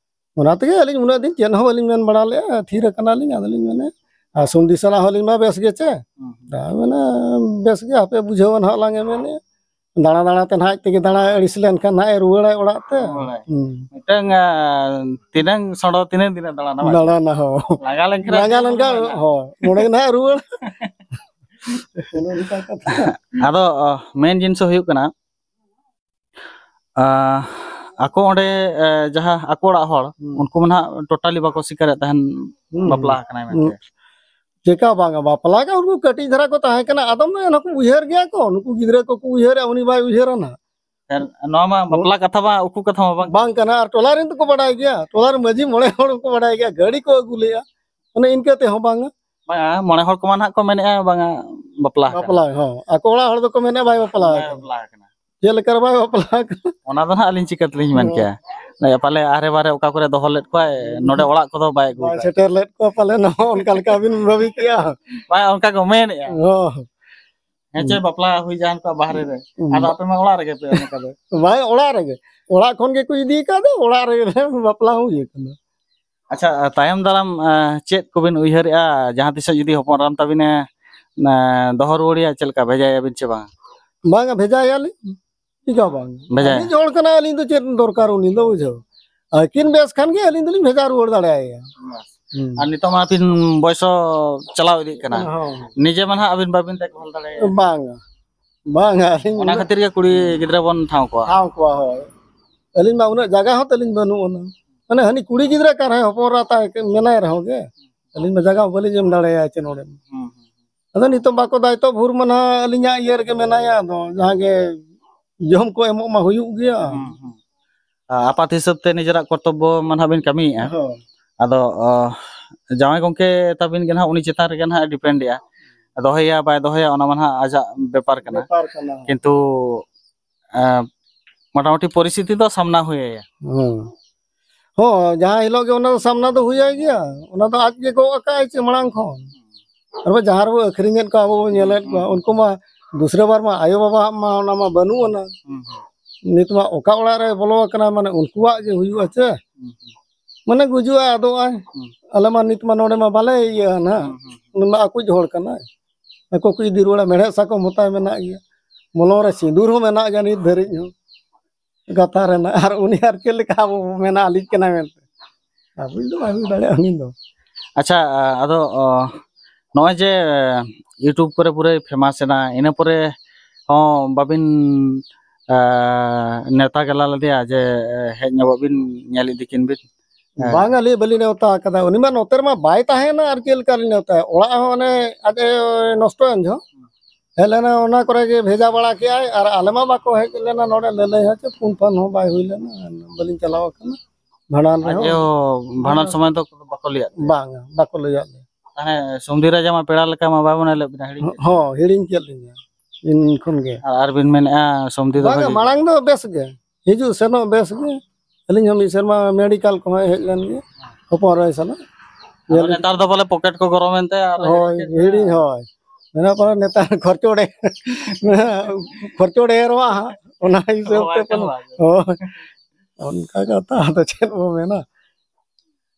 ᱚᱱᱟ ᱛᱮᱜᱮ ᱟᱹᱞᱤᱧ ᱩᱱᱟᱹᱜ ᱫᱤᱱ ᱪᱮᱫ ᱦᱚᱸ ᱵᱟᱹᱞᱤᱧ ᱢᱮᱱ ᱵᱟᱲᱟ ᱞᱮᱜᱼᱟ, ᱛᱷᱤᱨ ᱟᱠᱟᱱᱟᱞᱤᱧ᱾ ᱟᱫᱚᱞᱤᱧ ᱢᱮᱱᱮᱫ, ᱟᱨ ᱥᱩᱱᱫᱤ ᱥᱟᱞᱟᱜ ᱦᱚᱸᱞᱤᱧ ᱢᱟ ᱵᱮᱥ ᱜᱮ ᱪᱮ? ᱦᱩᱸ, ᱦᱩᱸ᱾ ᱟᱨ ᱢᱟᱱᱮ ᱵᱮᱥ ᱜᱮ, ᱦᱟᱯᱮ ᱵᱩᱡᱷᱟᱹᱣᱟ ᱱᱟᱦᱟᱜ ᱞᱟᱝ ᱮ ᱢᱮᱱᱮᱫ᱾ ᱫᱟᱬᱟ ᱫᱟᱬᱟ ᱛᱮ ᱱᱟᱦᱟᱜ ᱟᱡ ᱛᱮᱜᱮ ᱫᱟᱬᱟ ᱟᱹᱲᱤᱥ ᱞᱮᱱᱠᱷᱟᱱ ᱱᱟᱦᱟᱜ ᱮ ᱨᱩᱣᱟᱹᱲᱟᱭ ᱚᱲᱟᱜ ᱛᱮ᱾ ᱨᱩᱣᱟᱹᱲᱟᱭ᱾ ᱦᱩᱸ᱾ ᱢᱤᱫᱴᱟᱝ, ᱟ, ᱛᱤᱱᱟᱹᱝ ᱥᱚᱸᱰᱚ, ᱛᱤᱱᱟᱹᱝ ᱫᱤᱱᱮ ᱫᱟᱬᱟᱱᱟ ᱵᱟᱝ? ᱫᱟᱬᱟᱱᱟ, ᱦᱚᱸ᱾ ᱞᱟᱸᱜᱟ ᱞᱮᱱᱠᱷᱟᱱ ᱞᱟᱸᱜᱟ ᱟᱡ ᱞᱮᱱᱠᱷᱟᱱ, ᱛᱮᱜᱮ ᱦᱚᱸ᱾ ᱱᱚᱰᱮ ᱜᱮ ᱱᱟᱦᱟᱜ ᱨᱩᱣᱟᱹᱲ᱾ ᱚᱱᱮ ᱚᱱᱠᱟ ᱠᱟᱛᱷᱟ᱾ ᱟᱫᱚ, ᱚ, ᱢᱮᱱ ᱡᱤᱱᱤᱥ ᱦᱩᱭᱩᱜ ᱠᱟᱱᱟ, ᱟ, ᱟᱠᱚ ᱚᱸᱰᱮ, ᱮ, ᱡᱟᱦᱟᱸ ᱟᱠᱚ ᱚᱲᱟᱜ ᱦᱚᱲ, ᱦᱩᱸ᱾ ᱩᱱᱠᱩ ᱢᱟ ᱱᱟᱦᱟᱜ totally ᱵᱟᱠᱚ ᱥᱤᱠᱟᱨᱮᱫ ᱛᱟᱦᱮᱱ ᱦᱩᱸ᱾ ᱵᱟᱯᱞᱟ ᱟᱠᱟᱱᱟᱭ ᱢᱮᱱᱛᱮ᱾ ᱦᱩᱸ᱾ ᱪᱮᱠᱟ ᱵᱟᱝᱟ, ᱵᱟᱯᱞᱟ ᱠᱟᱱ ᱩᱱᱠᱩ ᱠᱟᱹᱴᱤᱡ ᱫᱷᱟᱨᱟ ᱠᱚ ᱛᱟᱦᱮᱸ ᱠᱟᱱᱟ, ᱟᱫᱚ ᱢᱟ ᱱᱩᱠᱩ ᱩᱭᱦᱟᱹᱨ ᱜᱮᱭᱟ ᱠᱚ, ᱱᱩᱠᱩ ᱜᱤᱫᱽᱨᱟᱹ ᱠᱚᱠᱚ ᱩᱭᱦᱟᱹᱨᱟ, ᱩᱱᱤ ᱵᱟᱭ ᱩᱭᱦᱟᱹᱨᱟ ᱱᱟᱦᱟᱜ᱾ ᱟᱨ ᱱᱚᱣᱟ ᱢᱟ ᱦᱩᱸ᱾ ᱵᱟᱯᱞᱟ ᱠᱟᱛᱷᱟ ᱢᱟ ᱩᱠᱩ ᱠᱟᱛᱷᱟ ᱢᱟ ᱵᱟᱝ ᱵᱟᱝ ᱠᱟᱱᱟ, ᱟᱨ ᱴᱚᱞᱟ ᱨᱮᱱ ᱫᱚᱠᱚ ᱵᱟᱰᱟᱭ ᱜᱮᱭᱟ, ᱴᱚᱞᱟ ᱨᱮ ᱢᱟᱹᱡᱷᱤ ᱢᱚᱬᱮ ᱦᱚᱲ ᱦᱚᱸᱠᱚ ᱵᱟᱰᱟᱭ ᱜᱮᱭᱟ, ᱜᱟᱹᱰᱤ ᱠᱚ ᱟᱹᱜᱩ ᱞᱮᱜᱼᱟ, ᱚᱱᱮ ᱤᱱᱠᱟᱹ ᱛᱮᱦᱚᱸ ᱵᱟᱝᱟ᱾ ᱵᱟᱝᱟ, ᱢᱚᱬᱮ ᱦᱚᱲ ᱠᱚᱢᱟ ᱱᱟᱦᱟᱜ ᱠᱚ ᱢᱮᱱᱮᱜᱼᱟ, ᱵᱟᱝᱟ, ᱵᱟᱯᱞᱟ ᱟᱠᱟᱱᱟ᱾ ᱵᱟᱯᱞᱟ, ᱦᱚᱸ, ᱟᱠᱚ ᱚᱲᱟᱜ ᱦᱚᱲ ᱫᱚᱠᱚ ᱢᱮᱱᱮᱜᱼᱟ, ᱵᱟᱭ ᱵᱟᱯᱞᱟ ᱵᱟᱭ ᱟᱠᱟᱱᱟ᱾ ᱵᱟᱯᱞᱟ ᱟᱠᱟᱱᱟ᱾ ᱪᱮᱫ ᱞᱮᱠᱟ ᱨᱮ ᱵᱟᱭ ᱵᱟᱯᱞᱟ ᱟᱠᱟᱱᱟ? ᱚᱱᱟ ᱫᱚ ᱱᱟᱦᱟᱜ ᱟᱹᱞᱤᱧ ᱪᱤᱠᱟᱹ ᱛᱮᱞᱤᱧ ᱢᱮᱱ ᱦᱚᱸ᱾ ᱠᱮᱭᱟ? ᱯᱟᱞᱮ ᱟᱦᱨᱮ ᱵᱟᱦᱨᱮ ᱚᱠᱟ ᱠᱚᱨᱮ ᱫᱚᱦᱚ ᱞᱮᱫ ᱠᱚᱣᱟᱭ, ᱱᱚᱰᱮ ᱚᱲᱟᱜ ᱠᱚᱫᱚ ᱵᱟᱭ ᱟᱹᱜᱩ ᱵᱟᱭ ᱟᱠᱟᱫ᱾ ᱥᱮᱴᱮᱨ ᱞᱮᱫ ᱠᱚᱣᱟ ᱯᱟᱞᱮ, ᱱᱚᱜᱼᱚ ᱚᱱᱠᱟ ᱞᱮᱠᱟ ᱵᱤᱱ ᱵᱷᱟᱹᱵᱤ ᱠᱮᱜᱼᱟ᱾ ᱵᱟᱝ, ᱚᱱᱠᱟ ᱠᱚ ᱢᱮᱱᱮᱜᱼᱟ᱾ ᱦᱚᱸ᱾ ᱦᱮᱸ ᱪᱮ, ᱦᱩᱸ᱾ ᱵᱟᱯᱞᱟ ᱦᱩᱭ ᱡᱟᱦᱟᱱ ᱠᱚᱣᱟ ᱵᱟᱦᱨᱮ ᱨᱮ᱾ ᱦᱩᱸ᱾ ᱟᱫᱚ ᱟᱯᱮ ᱢᱟ ᱚᱲᱟᱜ ᱨᱮᱜᱮ ᱯᱮ ᱚᱱᱠᱟ ᱫᱚ᱾ ᱵᱟᱝ, ᱚᱲᱟᱜ ᱨᱮᱜᱮ᱾ ᱚᱲᱟᱜ ᱠᱷᱚᱱ ᱜᱮᱠᱚ ᱤᱫᱤ ᱟᱠᱟᱫ ᱫᱚ, ᱚᱲᱟᱜ ᱨᱮᱜᱮ ᱵᱟᱯᱞᱟ ᱦᱩᱭ ᱟᱠᱟᱱᱟ᱾ ᱟᱪᱪᱷᱟ, ᱛᱟᱭᱚᱢ ᱫᱟᱨᱟᱢ, ᱮ, ᱪᱮᱫ ᱠᱚᱵᱤᱱ ᱩᱭᱦᱟᱹᱨᱮᱜᱼᱟ? ᱡᱟᱦᱟᱸ ᱛᱤᱥᱚᱜ ᱡᱩᱫᱤ ᱦᱚᱯᱚᱱ ᱮᱨᱟᱢ ᱛᱟᱵᱤᱱᱮ, ᱮ, ᱫᱚᱦᱚ ᱨᱩᱣᱟᱹᱲᱮᱭᱟ, ᱪᱮᱫ ᱞᱮᱠᱟ ᱵᱷᱮᱡᱟᱭᱟᱵᱤᱱ ᱪᱮ ᱵᱟᱝ? ᱵᱟᱝᱟ, ᱵᱷᱮᱡᱟᱭᱟᱞᱤᱧ᱾ ᱪᱮᱫᱟᱜ ᱵᱟᱝ? ᱵᱷᱮᱡᱟᱭᱟ᱾ ᱟᱹᱞᱤᱧ ᱦᱚᱲ ᱠᱟᱱᱟ, ᱟᱹᱞᱤᱧ ᱫᱚ ᱪᱮᱫ ᱫᱚᱨᱠᱟᱨ ᱩᱱᱤ ᱫᱚ, ᱵᱩᱡᱷᱟᱹᱣ? ᱟᱹᱠᱤᱱ ᱵᱮᱥ ᱠᱷᱟᱱ ᱜᱮ ᱟᱹᱞᱤᱧ ᱫᱚᱞᱤᱧ ᱵᱷᱮᱡᱟ ᱨᱩᱣᱟᱹᱲ ᱫᱟᱲᱮᱭᱟᱭᱟ᱾ ᱵᱟᱥ᱾ ᱦᱩᱸ᱾ ᱟᱨ ᱱᱤᱛᱚᱜ ᱢᱟ ᱟᱹᱵᱤᱱ ᱵᱚᱭᱚᱥ ᱦᱚᱸ ᱪᱟᱞᱟᱣ ᱤᱫᱤᱜ ᱠᱟᱱᱟ᱾ ᱦᱚᱸ᱾ ᱱᱤᱡᱮ ᱢᱟ ᱱᱟᱦᱟᱜ ᱟᱹᱵᱤᱱ ᱵᱟᱵᱤᱱ ᱫᱮᱠᱷᱵᱷᱟᱞ ᱫᱟᱲᱮᱭᱟᱜᱼᱟ᱾ ᱵᱟᱝᱟ, ᱵᱟᱝᱟ, ᱟᱹᱞᱤᱧ ᱚᱱᱟ ᱩᱱᱟᱹᱜ ᱠᱷᱟᱹᱛᱤᱨ ᱜᱮ ᱠᱩᱲᱤ ᱜᱤᱫᱽᱨᱟᱹ ᱵᱚᱱ ᱴᱷᱟᱶ ᱠᱚᱣᱟ᱾ ᱴᱷᱟᱶ ᱠᱚᱣᱟ, ᱦᱳᱭ᱾ ᱟᱹᱞᱤᱧ ᱢᱟ ᱩᱱᱟᱹᱜ ᱡᱟᱭᱜᱟ ᱦᱚᱸ ᱛᱟᱹᱞᱤᱧ ᱵᱟᱹᱱᱩᱜ ᱟᱱᱟ᱾ ᱢᱟᱱᱮ ᱦᱟᱹᱱᱤ ᱠᱩᱲᱤ ᱜᱤᱫᱽᱨᱟᱹ ᱠᱟᱱ ᱨᱮᱦᱚᱸ, ᱦᱚᱯᱚᱱ ᱮᱨᱟ ᱛᱟᱭ ᱢᱮᱱᱟᱭ ᱨᱮᱦᱚᱸ ᱜᱮ, ᱟᱹᱞᱤᱧ ᱢᱟ ᱡᱟᱭᱜᱟ ᱦᱚᱸ ᱵᱟᱹᱞᱤᱧ ᱮᱢ ᱫᱟᱲᱮᱭᱟᱭᱟ ᱪᱮ ᱱᱚᱰᱮ᱾ ᱦᱩᱸ, ᱦᱩᱸ, ᱟᱫᱚ ᱱᱤᱛᱚᱜ ᱵᱟᱠᱚ ᱫᱟᱭᱤᱛᱛᱚ ᱵᱷᱳᱨ ᱢᱟ ᱱᱟᱦᱟᱜ ᱟᱹᱞᱤᱧᱟᱜ ᱤᱭᱟᱹ ᱨᱮᱜᱮ ᱢᱮᱱᱟᱭᱟ, ᱟᱫᱚ ᱡᱟᱦᱟᱸ ᱜᱮ ᱡᱚᱢ ᱠᱚ ᱮᱢᱚᱜ ᱢᱟ ᱦᱩᱭᱩᱜ ᱜᱮᱭᱟ᱾ ᱦᱩᱸ, ᱦᱩᱸ᱾ ᱟ-, ᱟᱯᱟᱛ ᱦᱤᱥᱟᱹᱵ ᱛᱮ ᱱᱤᱡᱮᱨᱟᱜ ᱠᱚᱨᱛᱚᱵᱵᱚ ᱢᱟ ᱱᱟᱦᱟᱜ ᱵᱤᱱ ᱠᱟᱹᱢᱤᱭᱮᱫᱼᱟ᱾ ᱦᱳᱭ᱾ ᱟᱫᱚ, ᱚ, ᱡᱟᱶᱟᱭ ᱜᱚᱢᱠᱮ ᱛᱟᱵᱤᱱ ᱜᱮ ᱱᱟᱦᱟᱜ ᱩᱱᱤ ᱪᱮᱛᱟᱱ ᱨᱮᱜᱮ ᱱᱟᱦᱟᱜ ᱰᱤᱯᱮᱱᱰᱮᱜᱼᱟ, ᱫᱚᱦᱚᱭᱟ ᱵᱟᱭ ᱫᱚᱦᱚᱭᱟ, ᱚᱱᱟ ᱢᱟ ᱱᱟᱦᱟᱜ ᱟᱡᱟᱜ ᱵᱮᱯᱟᱨ ᱠᱟᱱᱟ᱾ ᱵᱮᱯᱟᱨ ᱠᱟᱱᱟ᱾ ᱠᱤᱱᱛᱩ, ᱮ, ᱢᱚᱴᱟᱢᱩᱴᱤ ᱯᱚᱨᱤᱥᱛᱷᱤᱛᱤ ᱫᱚ ᱥᱟᱢᱱᱟ ᱦᱩᱭ ᱟᱭᱟ᱾ ᱦᱮᱸ᱾ ᱦᱚᱸ, ᱡᱟᱦᱟᱸ ᱦᱤᱞᱳᱜ ᱜᱮ ᱚᱱᱟ ᱫᱚ ᱥᱟᱢᱱᱟ ᱫᱚ ᱦᱩᱭ ᱟᱭ ᱜᱮᱭᱟ, ᱚᱱᱟ ᱫᱚ ᱟᱡ ᱜᱮ ᱜᱚᱜ ᱟᱠᱟᱫ ᱟᱭ ᱪᱮ ᱢᱟᱲᱟᱝ ᱠᱷᱚᱱ᱾ ᱟᱨ ᱵᱟ ᱡᱟᱦᱟᱸ ᱨᱮᱵᱚ ᱟᱹᱠᱷᱨᱤᱧᱮᱫ ᱠᱚᱣᱟ, ᱟᱵᱚ ᱵᱚ ᱧᱮᱞᱮᱫ ᱠᱚᱣᱟ, ᱦᱩᱸ᱾ ᱩᱱᱠᱩ ᱢᱟ ᱫᱩᱥᱨᱟᱹ ᱵᱟᱨ ᱢᱟ ᱟᱭᱳ ᱵᱟᱵᱟ ᱟᱜ ᱢᱟ ᱚᱱᱟ ᱢᱟ ᱵᱟᱹᱱᱩᱜ ᱟᱱᱟ᱾ ᱦᱩᱸ, ᱦᱩᱸ᱾ ᱱᱤᱛ ᱢᱟ ᱚᱠᱟ ᱚᱲᱟᱜ ᱨᱮ ᱵᱚᱞᱚ ᱟᱠᱟᱱᱟ, ᱢᱟᱱᱮ ᱩᱱᱠᱩᱣᱟᱜ ᱜᱮ ᱦᱩᱭᱩᱜᱼᱟ ᱪᱮ᱾ ᱦᱩᱸ, ᱦᱩᱸ᱾ ᱢᱟᱱᱮ ᱜᱩᱡᱩᱜᱼᱟᱭ, ᱟᱫᱚᱜᱼᱟᱭ᱾ ᱦᱩᱸ᱾ ᱟᱞᱮ ᱢᱟ ᱱᱤᱛ ᱢᱟ ᱱᱚᱰᱮ ᱢᱟ ᱵᱟᱞᱮ ᱤᱭᱟᱹ ᱟᱱᱟ᱾ ᱦᱩᱸ, ᱦᱩᱸ᱾ ᱩᱱᱤ ᱢᱟ ᱟᱠᱚᱭᱤᱡ ᱦᱚᱲ ᱠᱟᱱᱟᱭ᱾ ᱟᱠᱚ ᱠᱚ ᱤᱫᱤ ᱨᱩᱣᱟᱹᱲᱟ, ᱢᱮᱲᱦᱮᱫ ᱥᱟᱠᱚᱢ ᱦᱚᱸ ᱛᱟᱭ ᱢᱮᱱᱟᱜ ᱜᱮᱭᱟ, ᱢᱚᱞᱚᱝ ᱨᱮ ᱥᱤᱸᱫᱩᱨ ᱦᱚᱸ ᱢᱮᱱᱟᱜ ᱜᱮᱭᱟ ᱱᱤᱛ ᱫᱷᱟᱹᱨᱤᱡ ᱦᱚᱸ᱾ ᱜᱟᱛᱷᱟ ᱨᱮᱱᱟᱜ, ᱟᱨ ᱩᱱᱤ ᱟᱨ ᱪᱮᱫ ᱞᱮᱠᱟ ᱟᱵᱚ ᱵᱚ ᱢᱮᱱᱟ ᱟᱹᱞᱤᱧ ᱠᱟᱱᱟᱭ ᱢᱮᱱᱛᱮ? ᱟᱵᱚ ᱫᱚ ᱵᱟᱭ ᱦᱩᱭ ᱫᱟᱲᱮᱭᱟᱜᱼᱟ ᱩᱱᱤ ᱫᱚ᱾ ᱟᱪᱪᱷᱟ, ᱟ-, ᱟᱫᱚ, ᱚ, ᱱᱚᱜᱼᱚᱭ ᱡᱮ, ᱮ, YouTube ᱠᱚᱨᱮ ᱯᱩᱨᱟᱹᱭ ᱯᱷᱮᱢᱟᱥ ᱮᱱᱟ, ᱤᱱᱟᱹ ᱯᱚᱨᱮ ᱦᱚᱸ ᱵᱟᱵᱤᱱ, ᱮ, ᱱᱮᱣᱛᱟ ᱜᱮᱞᱟ ᱞᱮᱫᱮᱭᱟ ᱡᱮ, ᱮ, ᱦᱮᱡ ᱧᱚᱜᱚᱜ ᱵᱤᱱ, ᱧᱮᱞ ᱤᱫᱤ ᱠᱤᱱ ᱵᱤᱱ? ᱦᱮᱸ᱾ ᱵᱟᱝ, ᱟᱹᱞᱤᱧ ᱵᱟᱹᱞᱤᱧ ᱱᱮᱣᱛᱟ ᱟᱠᱟᱫᱟ᱾ ᱩᱱᱤ ᱢᱟ ᱱᱚᱛᱮ ᱨᱮᱢᱟ ᱵᱟᱭ ᱛᱟᱦᱮᱱᱟ, ᱟᱨ ᱪᱮᱫ ᱞᱮᱠᱟ ᱞᱤᱧ ᱱᱮᱣᱛᱟᱭᱟ? ᱚᱲᱟᱜ ᱦᱚᱸ ᱚᱱᱮ ᱟᱡ ᱮ ᱱᱚᱥᱴᱚᱭᱮᱱ ᱡᱚᱦᱚᱜ ᱦᱮᱡ ᱞᱮᱱᱟ, ᱚᱱᱟ ᱠᱚᱨᱮ ᱜᱮ ᱵᱷᱮᱡᱟ ᱵᱟᱲᱟ ᱠᱮᱜᱼᱟᱭ, ᱟᱨ ᱟᱞᱮ ᱢᱟ ᱵᱟᱠᱚ ᱦᱮᱡ ᱞᱮᱱᱟ ᱱᱚᱰᱮ ᱞᱟᱹᱞᱟᱹᱭ ᱦᱚᱸ ᱪᱮ, ᱯᱷᱳᱱ ᱯᱷᱟᱱ ᱦᱚᱸ ᱵᱟᱭ ᱦᱩᱭ ᱞᱮᱱᱟ, ᱵᱟᱹᱞᱤᱧ ᱪᱟᱞᱟᱣ ᱟᱠᱟᱱᱟ ᱵᱷᱟᱸᱰᱟᱱ ᱟᱡ ᱨᱮᱦᱚᱸ᱾ ᱟᱭᱳ ᱵᱷᱟᱸᱰᱟᱱ ᱥᱚᱢᱚᱭ ᱫᱚ ᱵᱟᱠᱚ ᱞᱟᱹᱭᱟᱫ ᱯᱮᱭᱟ? ᱵᱟᱝᱟ, ᱵᱟᱠᱚ ᱞᱟᱹᱭᱟᱫ ᱞᱮᱭᱟ᱾ ᱛᱟᱦᱮᱸ ᱥᱚᱢᱫᱷᱤ ᱨᱟᱡᱟ ᱢᱟ ᱯᱮᱲᱟ ᱞᱮᱠᱟ ᱢᱟ ᱵᱟᱭ ᱢᱚᱱᱮ ᱞᱮᱫ ᱵᱤᱱᱟ, ᱦᱤᱲᱤᱧ ᱠᱮᱫ ᱵᱤᱱᱟ? ᱦᱚᱸ, ᱦᱤᱲᱤᱧ ᱠᱮᱫ ᱞᱤᱧᱟ ᱤᱧ ᱠᱷᱚᱱ ᱜᱮ᱾ ᱟᱨ, ᱟᱨ ᱵᱤᱱ ᱢᱮᱱᱮᱫᱼᱟ ᱥᱚᱢᱫᱷᱤ ᱫᱚ ᱵᱟᱝᱟ, ᱵᱷᱟᱹᱜᱤ ᱜᱮ? ᱢᱟᱲᱟᱝ ᱫᱚ ᱵᱮᱥ ᱜᱮ, ᱦᱤᱡᱩᱜ ᱥᱮᱱᱚᱜ ᱵᱮᱥ ᱜᱮ᱾ ᱟᱹᱞᱤᱧ ᱦᱚᱸ ᱢᱤᱫ ᱥᱮᱨᱢᱟ ᱢᱮᱰᱤᱠᱟᱞ ᱠᱚᱦᱚᱸ ᱦᱮᱡ ᱞᱮᱱ ᱜᱮ, ᱦᱚᱯᱚᱱ ᱮᱨᱟᱭ ᱥᱟᱞᱟᱜ᱾ ᱟᱫᱚ ᱧᱮᱞ ᱱᱮᱛᱟᱨ ᱫᱚ ᱵᱚᱞᱮ ᱯᱚᱠᱮᱴ ᱠᱚ ᱜᱚᱨᱚᱢ ᱮᱱᱛᱮ ᱟᱨ ᱦᱳᱭ, ᱦᱤᱲᱤᱧ ᱠᱮᱫ ᱦᱤᱲᱤᱧ, ᱵᱤᱱᱟ᱾ ᱦᱳᱭ᱾ ᱢᱮᱱᱟᱜ ᱠᱚᱣᱟ ᱱᱮᱛᱟᱨ ᱠᱷᱚᱨᱪᱚ ᱰᱷᱮᱨ, ᱠᱷᱚᱨᱪᱚ ᱰᱷᱮᱨᱚᱜᱼᱟ ᱦᱟᱸᱜ, ᱚᱱᱟ ᱦᱤᱥᱟᱹᱵ ᱛᱮ ᱨᱚᱦᱚᱭ ᱠᱟᱱᱟ᱾ ᱯᱟᱞᱮ᱾ ᱦᱳᱭ, ᱚᱱᱠᱟ ᱠᱟᱛᱷᱟ, ᱟᱫᱚ ᱪᱮᱫ ᱵᱚ ᱢᱮᱱᱟ?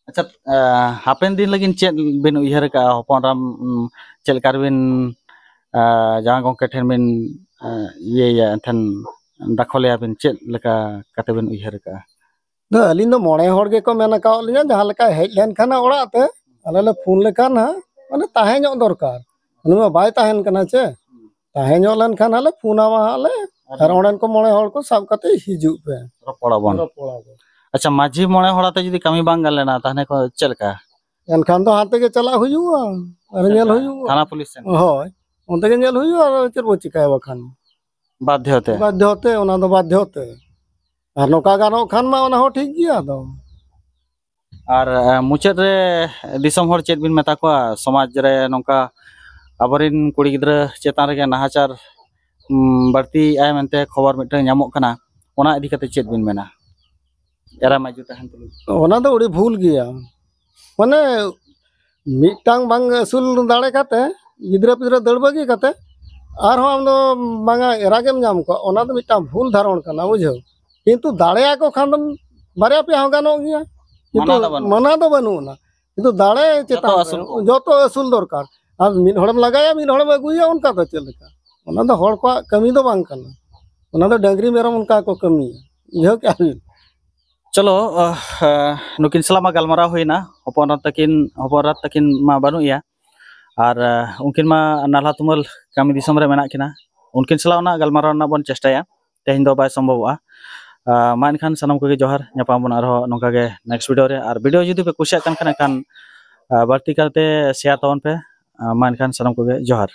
ᱟᱪᱪᱷᱟ, ᱟ, ᱦᱟᱯᱮᱱ ᱫᱤᱱ ᱞᱟᱹᱜᱤᱫ ᱪᱮᱫ ᱵᱤᱱ ᱩᱭᱦᱟᱹᱨ ᱟᱠᱟᱫᱼᱟ? ᱦᱚᱯᱚᱱ ᱮᱨᱟᱢ, ᱩᱢ, ᱪᱮᱫ ᱞᱮᱠᱟ ᱨᱮᱵᱤᱱ, ᱟ, ᱡᱟᱶᱟᱭ ᱜᱚᱢᱠᱮ ᱴᱷᱮᱱ ᱵᱤᱱ, ᱟ, ᱤᱭᱟᱹᱭᱟ, ᱮᱱᱠᱷᱟᱱ ᱫᱟᱠᱷᱚᱞᱮᱭᱟ ᱵᱤᱱ, ᱪᱮᱫ ᱞᱮᱠᱟ ᱠᱟᱛᱮ ᱵᱤᱱ ᱩᱭᱦᱟᱹᱨ ᱟᱠᱟᱫᱼᱟ? ᱟᱫᱚ ᱟᱹᱞᱤᱧ ᱫᱚ ᱢᱚᱬᱮ ᱦᱚᱲ ᱜᱮᱠᱚ ᱢᱮᱱ ᱟᱠᱟᱫ ᱞᱤᱧᱟ, ᱡᱟᱦᱟᱸ ᱞᱮᱠᱟᱭ ᱦᱮᱡ ᱞᱮᱱᱠᱷᱟᱱ ᱚᱲᱟᱜ ᱛᱮ, ᱟᱞᱮ ᱞᱮ ᱯᱷᱳᱱ ᱞᱮᱠᱷᱟᱱ ᱦᱟᱸᱜ, ᱢᱟᱱᱮ ᱛᱟᱦᱮᱸ ᱧᱚᱜ ᱫᱚᱨᱠᱟᱨ᱾ ᱩᱱᱤ ᱢᱟ ᱵᱟᱭ ᱛᱟᱦᱮᱱ ᱠᱟᱱᱟ ᱪᱮ, ᱛᱟᱦᱮᱸ ᱧᱚᱜ ᱞᱮᱱᱠᱷᱟᱱ ᱦᱟᱸᱜ ᱞᱮ ᱯᱷᱳᱱ ᱟᱢᱟ ᱦᱟᱸᱜ ᱞᱮ, ᱟᱨ ᱚᱸᱰᱮᱱ ᱠᱚ ᱢᱚᱬᱮ ᱦᱚᱲ ᱠᱚ ᱥᱟᱵ ᱠᱟᱛᱮ ᱦᱤᱡᱩᱜ ᱯᱮ᱾ ᱨᱚᱯᱚᱲ ᱟᱵᱚᱱ᱾ ᱨᱚᱯᱚᱲ ᱟᱵᱚᱱ᱾ ᱟᱪᱪᱷᱟ, ᱢᱟᱹᱡᱷᱤ ᱢᱚᱬᱮ ᱦᱚᱲ ᱟᱛᱮ ᱡᱩᱫᱤ ᱠᱟᱹᱢᱤ ᱵᱟᱝ ᱜᱟᱱ ᱞᱮᱱᱟ, ᱛᱟᱦᱚᱞᱮ ᱠᱚ ᱪᱮᱫ ᱞᱮᱠᱟ? ᱮᱱᱠᱷᱟᱱ ᱫᱚ ᱦᱟᱱᱛᱮ ᱜᱮ ᱪᱟᱞᱟᱜ ᱦᱩᱭᱩᱜᱼᱟ ᱟᱨ ᱧᱮᱞ ᱦᱩᱭᱩᱜᱼᱟ᱾ ᱛᱷᱟᱱᱟ ᱯᱩᱞᱤᱥ ᱥᱮᱱ ᱦᱳᱭ, ᱚᱱᱛᱮ ᱜᱮ ᱧᱮᱞ ᱦᱩᱭᱩᱜᱼᱟ᱾ ᱟᱨ ᱪᱮᱫ ᱵᱚ ᱪᱤᱠᱟᱹᱭᱟ ᱵᱟᱠᱷᱟᱱ? ᱵᱟᱫᱽᱫᱷᱚ ᱛᱮ᱾ ᱵᱟᱫᱽᱫᱷᱚ ᱛᱮ, ᱚᱱᱟ ᱫᱚ ᱵᱟᱫᱽᱫᱷᱚ ᱛᱮ᱾ ᱟᱨ ᱱᱚᱝᱠᱟ ᱜᱟᱱᱚᱜ ᱠᱷᱟᱱ ᱢᱟ ᱚᱱᱟ ᱦᱚᱸ ᱴᱷᱤᱠ ᱜᱮᱭᱟ᱾ ᱟᱫᱚ ᱟᱨ ᱮ, ᱢᱩᱪᱟᱹᱫ ᱨᱮ ᱫᱤᱥᱚᱢ ᱦᱚᱲ ᱪᱮᱫ ᱵᱤᱱ ᱢᱮᱛᱟ ᱠᱚᱣᱟ? ᱥᱚᱢᱟᱡᱽ ᱨᱮ ᱱᱚᱝᱠᱟ ᱟᱵᱚᱨᱮᱱ ᱠᱩᱲᱤ ᱜᱤᱫᱽᱨᱟᱹ ᱪᱮᱛᱟᱱ ᱨᱮᱜᱮ ᱱᱟᱦᱟᱪᱟᱨ ᱩᱢ, ᱵᱟᱹᱲᱛᱤ ᱟᱭ ᱢᱮᱱᱛᱮ ᱠᱷᱚᱵᱚᱨ ᱢᱤᱫᱴᱟᱝ ᱧᱟᱢᱚᱜ ᱠᱟᱱᱟ, ᱚᱱᱟ ᱤᱫᱤ ᱠᱟᱛᱮ ᱪᱮᱫ ᱵᱤᱱ ᱢᱮᱱᱟ? ᱮᱨᱟ ᱢᱟᱹᱡᱩ ᱛᱟᱦᱮᱱ ᱛᱩᱞᱩᱡ᱾ ᱚᱱᱟ ᱫᱚ ᱟᱹᱰᱤ ᱵᱷᱩᱞ ᱜᱮᱭᱟ᱾ ᱢᱟᱱᱮ ᱢᱤᱫᱴᱟᱝ ᱵᱟᱝ ᱟᱹᱥᱩᱞ ᱫᱟᱲᱮ ᱠᱟᱛᱮ, ᱜᱤᱫᱽᱨᱟᱹ ᱯᱤᱫᱽᱨᱟᱹ ᱫᱟᱹᱲ ᱵᱟᱹᱜᱤ ᱠᱟᱛᱮ ᱟᱨᱦᱚᱸ ᱟᱢ ᱫᱚ ᱵᱟᱝᱟ ᱮᱨᱟ ᱜᱮᱢ ᱧᱟᱢ ᱠᱚᱣᱟ, ᱚᱱᱟ ᱫᱚ ᱢᱤᱫᱴᱟᱝ ᱵᱷᱩᱞ ᱫᱷᱟᱨᱚᱱ ᱠᱟᱱᱟ, ᱵᱩᱡᱷᱟᱹᱣ᱾ ᱠᱤᱱᱛᱩ ᱫᱟᱲᱮᱭᱟᱠᱚ ᱠᱷᱟᱱ ᱫᱚᱢ ᱵᱟᱨᱭᱟ ᱯᱮᱭᱟ ᱦᱚᱸ ᱜᱟᱱᱚᱜ ᱜᱮᱭᱟ᱾ ᱠᱤᱱᱛᱩ ᱢᱟᱱᱟ ᱫᱚ ᱵᱟᱹᱱᱩᱜᱼᱟ᱾ ᱢᱟᱱᱟ ᱫᱚ ᱵᱟᱹᱱᱩᱜ ᱟᱱᱟ᱾ ᱠᱤᱱᱛᱩ ᱫᱟᱲᱮ ᱪᱮᱛᱟᱱ ᱡᱚᱛᱚ ᱨᱮ ᱟᱹᱥᱩᱞ ᱠᱚ᱾ ᱡᱚᱛᱚ ᱟᱹᱥᱩᱞ ᱫᱚᱨᱠᱟᱨ᱾ ᱟᱨ ᱢᱤᱫ ᱦᱚᱲᱮᱢ ᱞᱟᱜᱟᱭᱟ, ᱢᱤᱫ ᱦᱚᱲᱮᱢ ᱟᱹᱜᱩᱭᱟ, ᱚᱱᱠᱟ ᱫᱚ ᱪᱮᱫ ᱞᱮᱠᱟ? ᱚᱱᱟ ᱫᱚ ᱦᱚᱲ ᱠᱚᱣᱟᱜ ᱠᱟᱹᱢᱤ ᱫᱚ ᱵᱟᱝ ᱠᱟᱱᱟ᱾ ᱚᱱᱟ ᱫᱚ ᱰᱟᱹᱝᱨᱤ ᱢᱮᱨᱚᱢ ᱚᱱᱠᱟ ᱠᱚ ᱠᱟᱹᱢᱤᱭᱟ, ᱵᱩᱡᱷᱟᱹᱣ ᱠᱮᱜᱼᱟ ᱵᱤᱱ? ᱪᱚᱞᱚ, ᱟᱦ, ᱟᱦ, ᱱᱩᱠᱤᱱ ᱥᱟᱞᱟᱜ ᱢᱟ ᱜᱟᱞᱢᱟᱨᱟᱣ ᱦᱩᱭᱱᱟ, ᱦᱚᱯᱚᱱ ᱮᱨᱟ ᱛᱟᱹᱠᱤᱱ, ᱦᱚᱯᱚᱱ ᱮᱨᱟ ᱛᱟᱹᱠᱤᱱ ᱢᱟ ᱵᱟᱹᱱᱩᱜ ᱮᱭᱟ, ᱟᱨ ᱟᱦ, ᱩᱱᱠᱤᱱ ᱢᱟ ᱱᱟᱞᱦᱟ ᱛᱩᱢᱟᱹᱞ ᱠᱟᱹᱢᱤ ᱫᱤᱥᱚᱢ ᱨᱮ ᱢᱮᱱᱟᱜ ᱠᱤᱱᱟ᱾ ᱩᱱᱠᱤᱱ ᱥᱟᱞᱟᱜ ᱚᱱᱟ ᱜᱟᱞᱢᱟᱨᱟᱣ ᱨᱮᱱᱟᱜ ᱵᱚᱱ ᱪᱮᱥᱴᱟᱭᱟ᱾ ᱛᱮᱦᱮᱧ ᱫᱚ ᱵᱟᱭ ᱥᱚᱢᱵᱷᱚᱵᱚᱜᱼᱟ᱾ ᱟᱦ, ᱢᱟ ᱮᱱᱠᱷᱟᱱ ᱥᱟᱱᱟᱢ ᱠᱚᱜᱮ ᱡᱚᱦᱟᱨ, ᱧᱟᱯᱟᱢ ᱵᱚᱱ ᱟᱨᱦᱚᱸ ᱱᱚᱝᱠᱟ ᱜᱮ ᱱᱮᱠᱥᱴ ᱵᱷᱤᱰᱤᱭᱳ ᱨᱮ᱾ ᱟᱨ ᱵᱷᱤᱰᱤᱭᱳ ᱡᱩᱫᱤ ᱯᱮ ᱠᱩᱥᱤᱭᱟᱜ ᱠᱟᱱ ᱠᱷᱟᱱ ᱮᱱᱠᱷᱟᱱ ᱟᱦ, ᱵᱟᱹᱲᱛᱤ ᱠᱟᱨᱛᱮ ᱥᱮᱭᱟᱨ ᱛᱟᱵᱚᱱ ᱯᱮ᱾ ᱟᱦ, ᱢᱟ ᱮᱱᱠᱷᱟᱱ ᱥᱟᱱᱟᱢ ᱠᱚᱜᱮ ᱡᱚᱦᱟᱨ᱾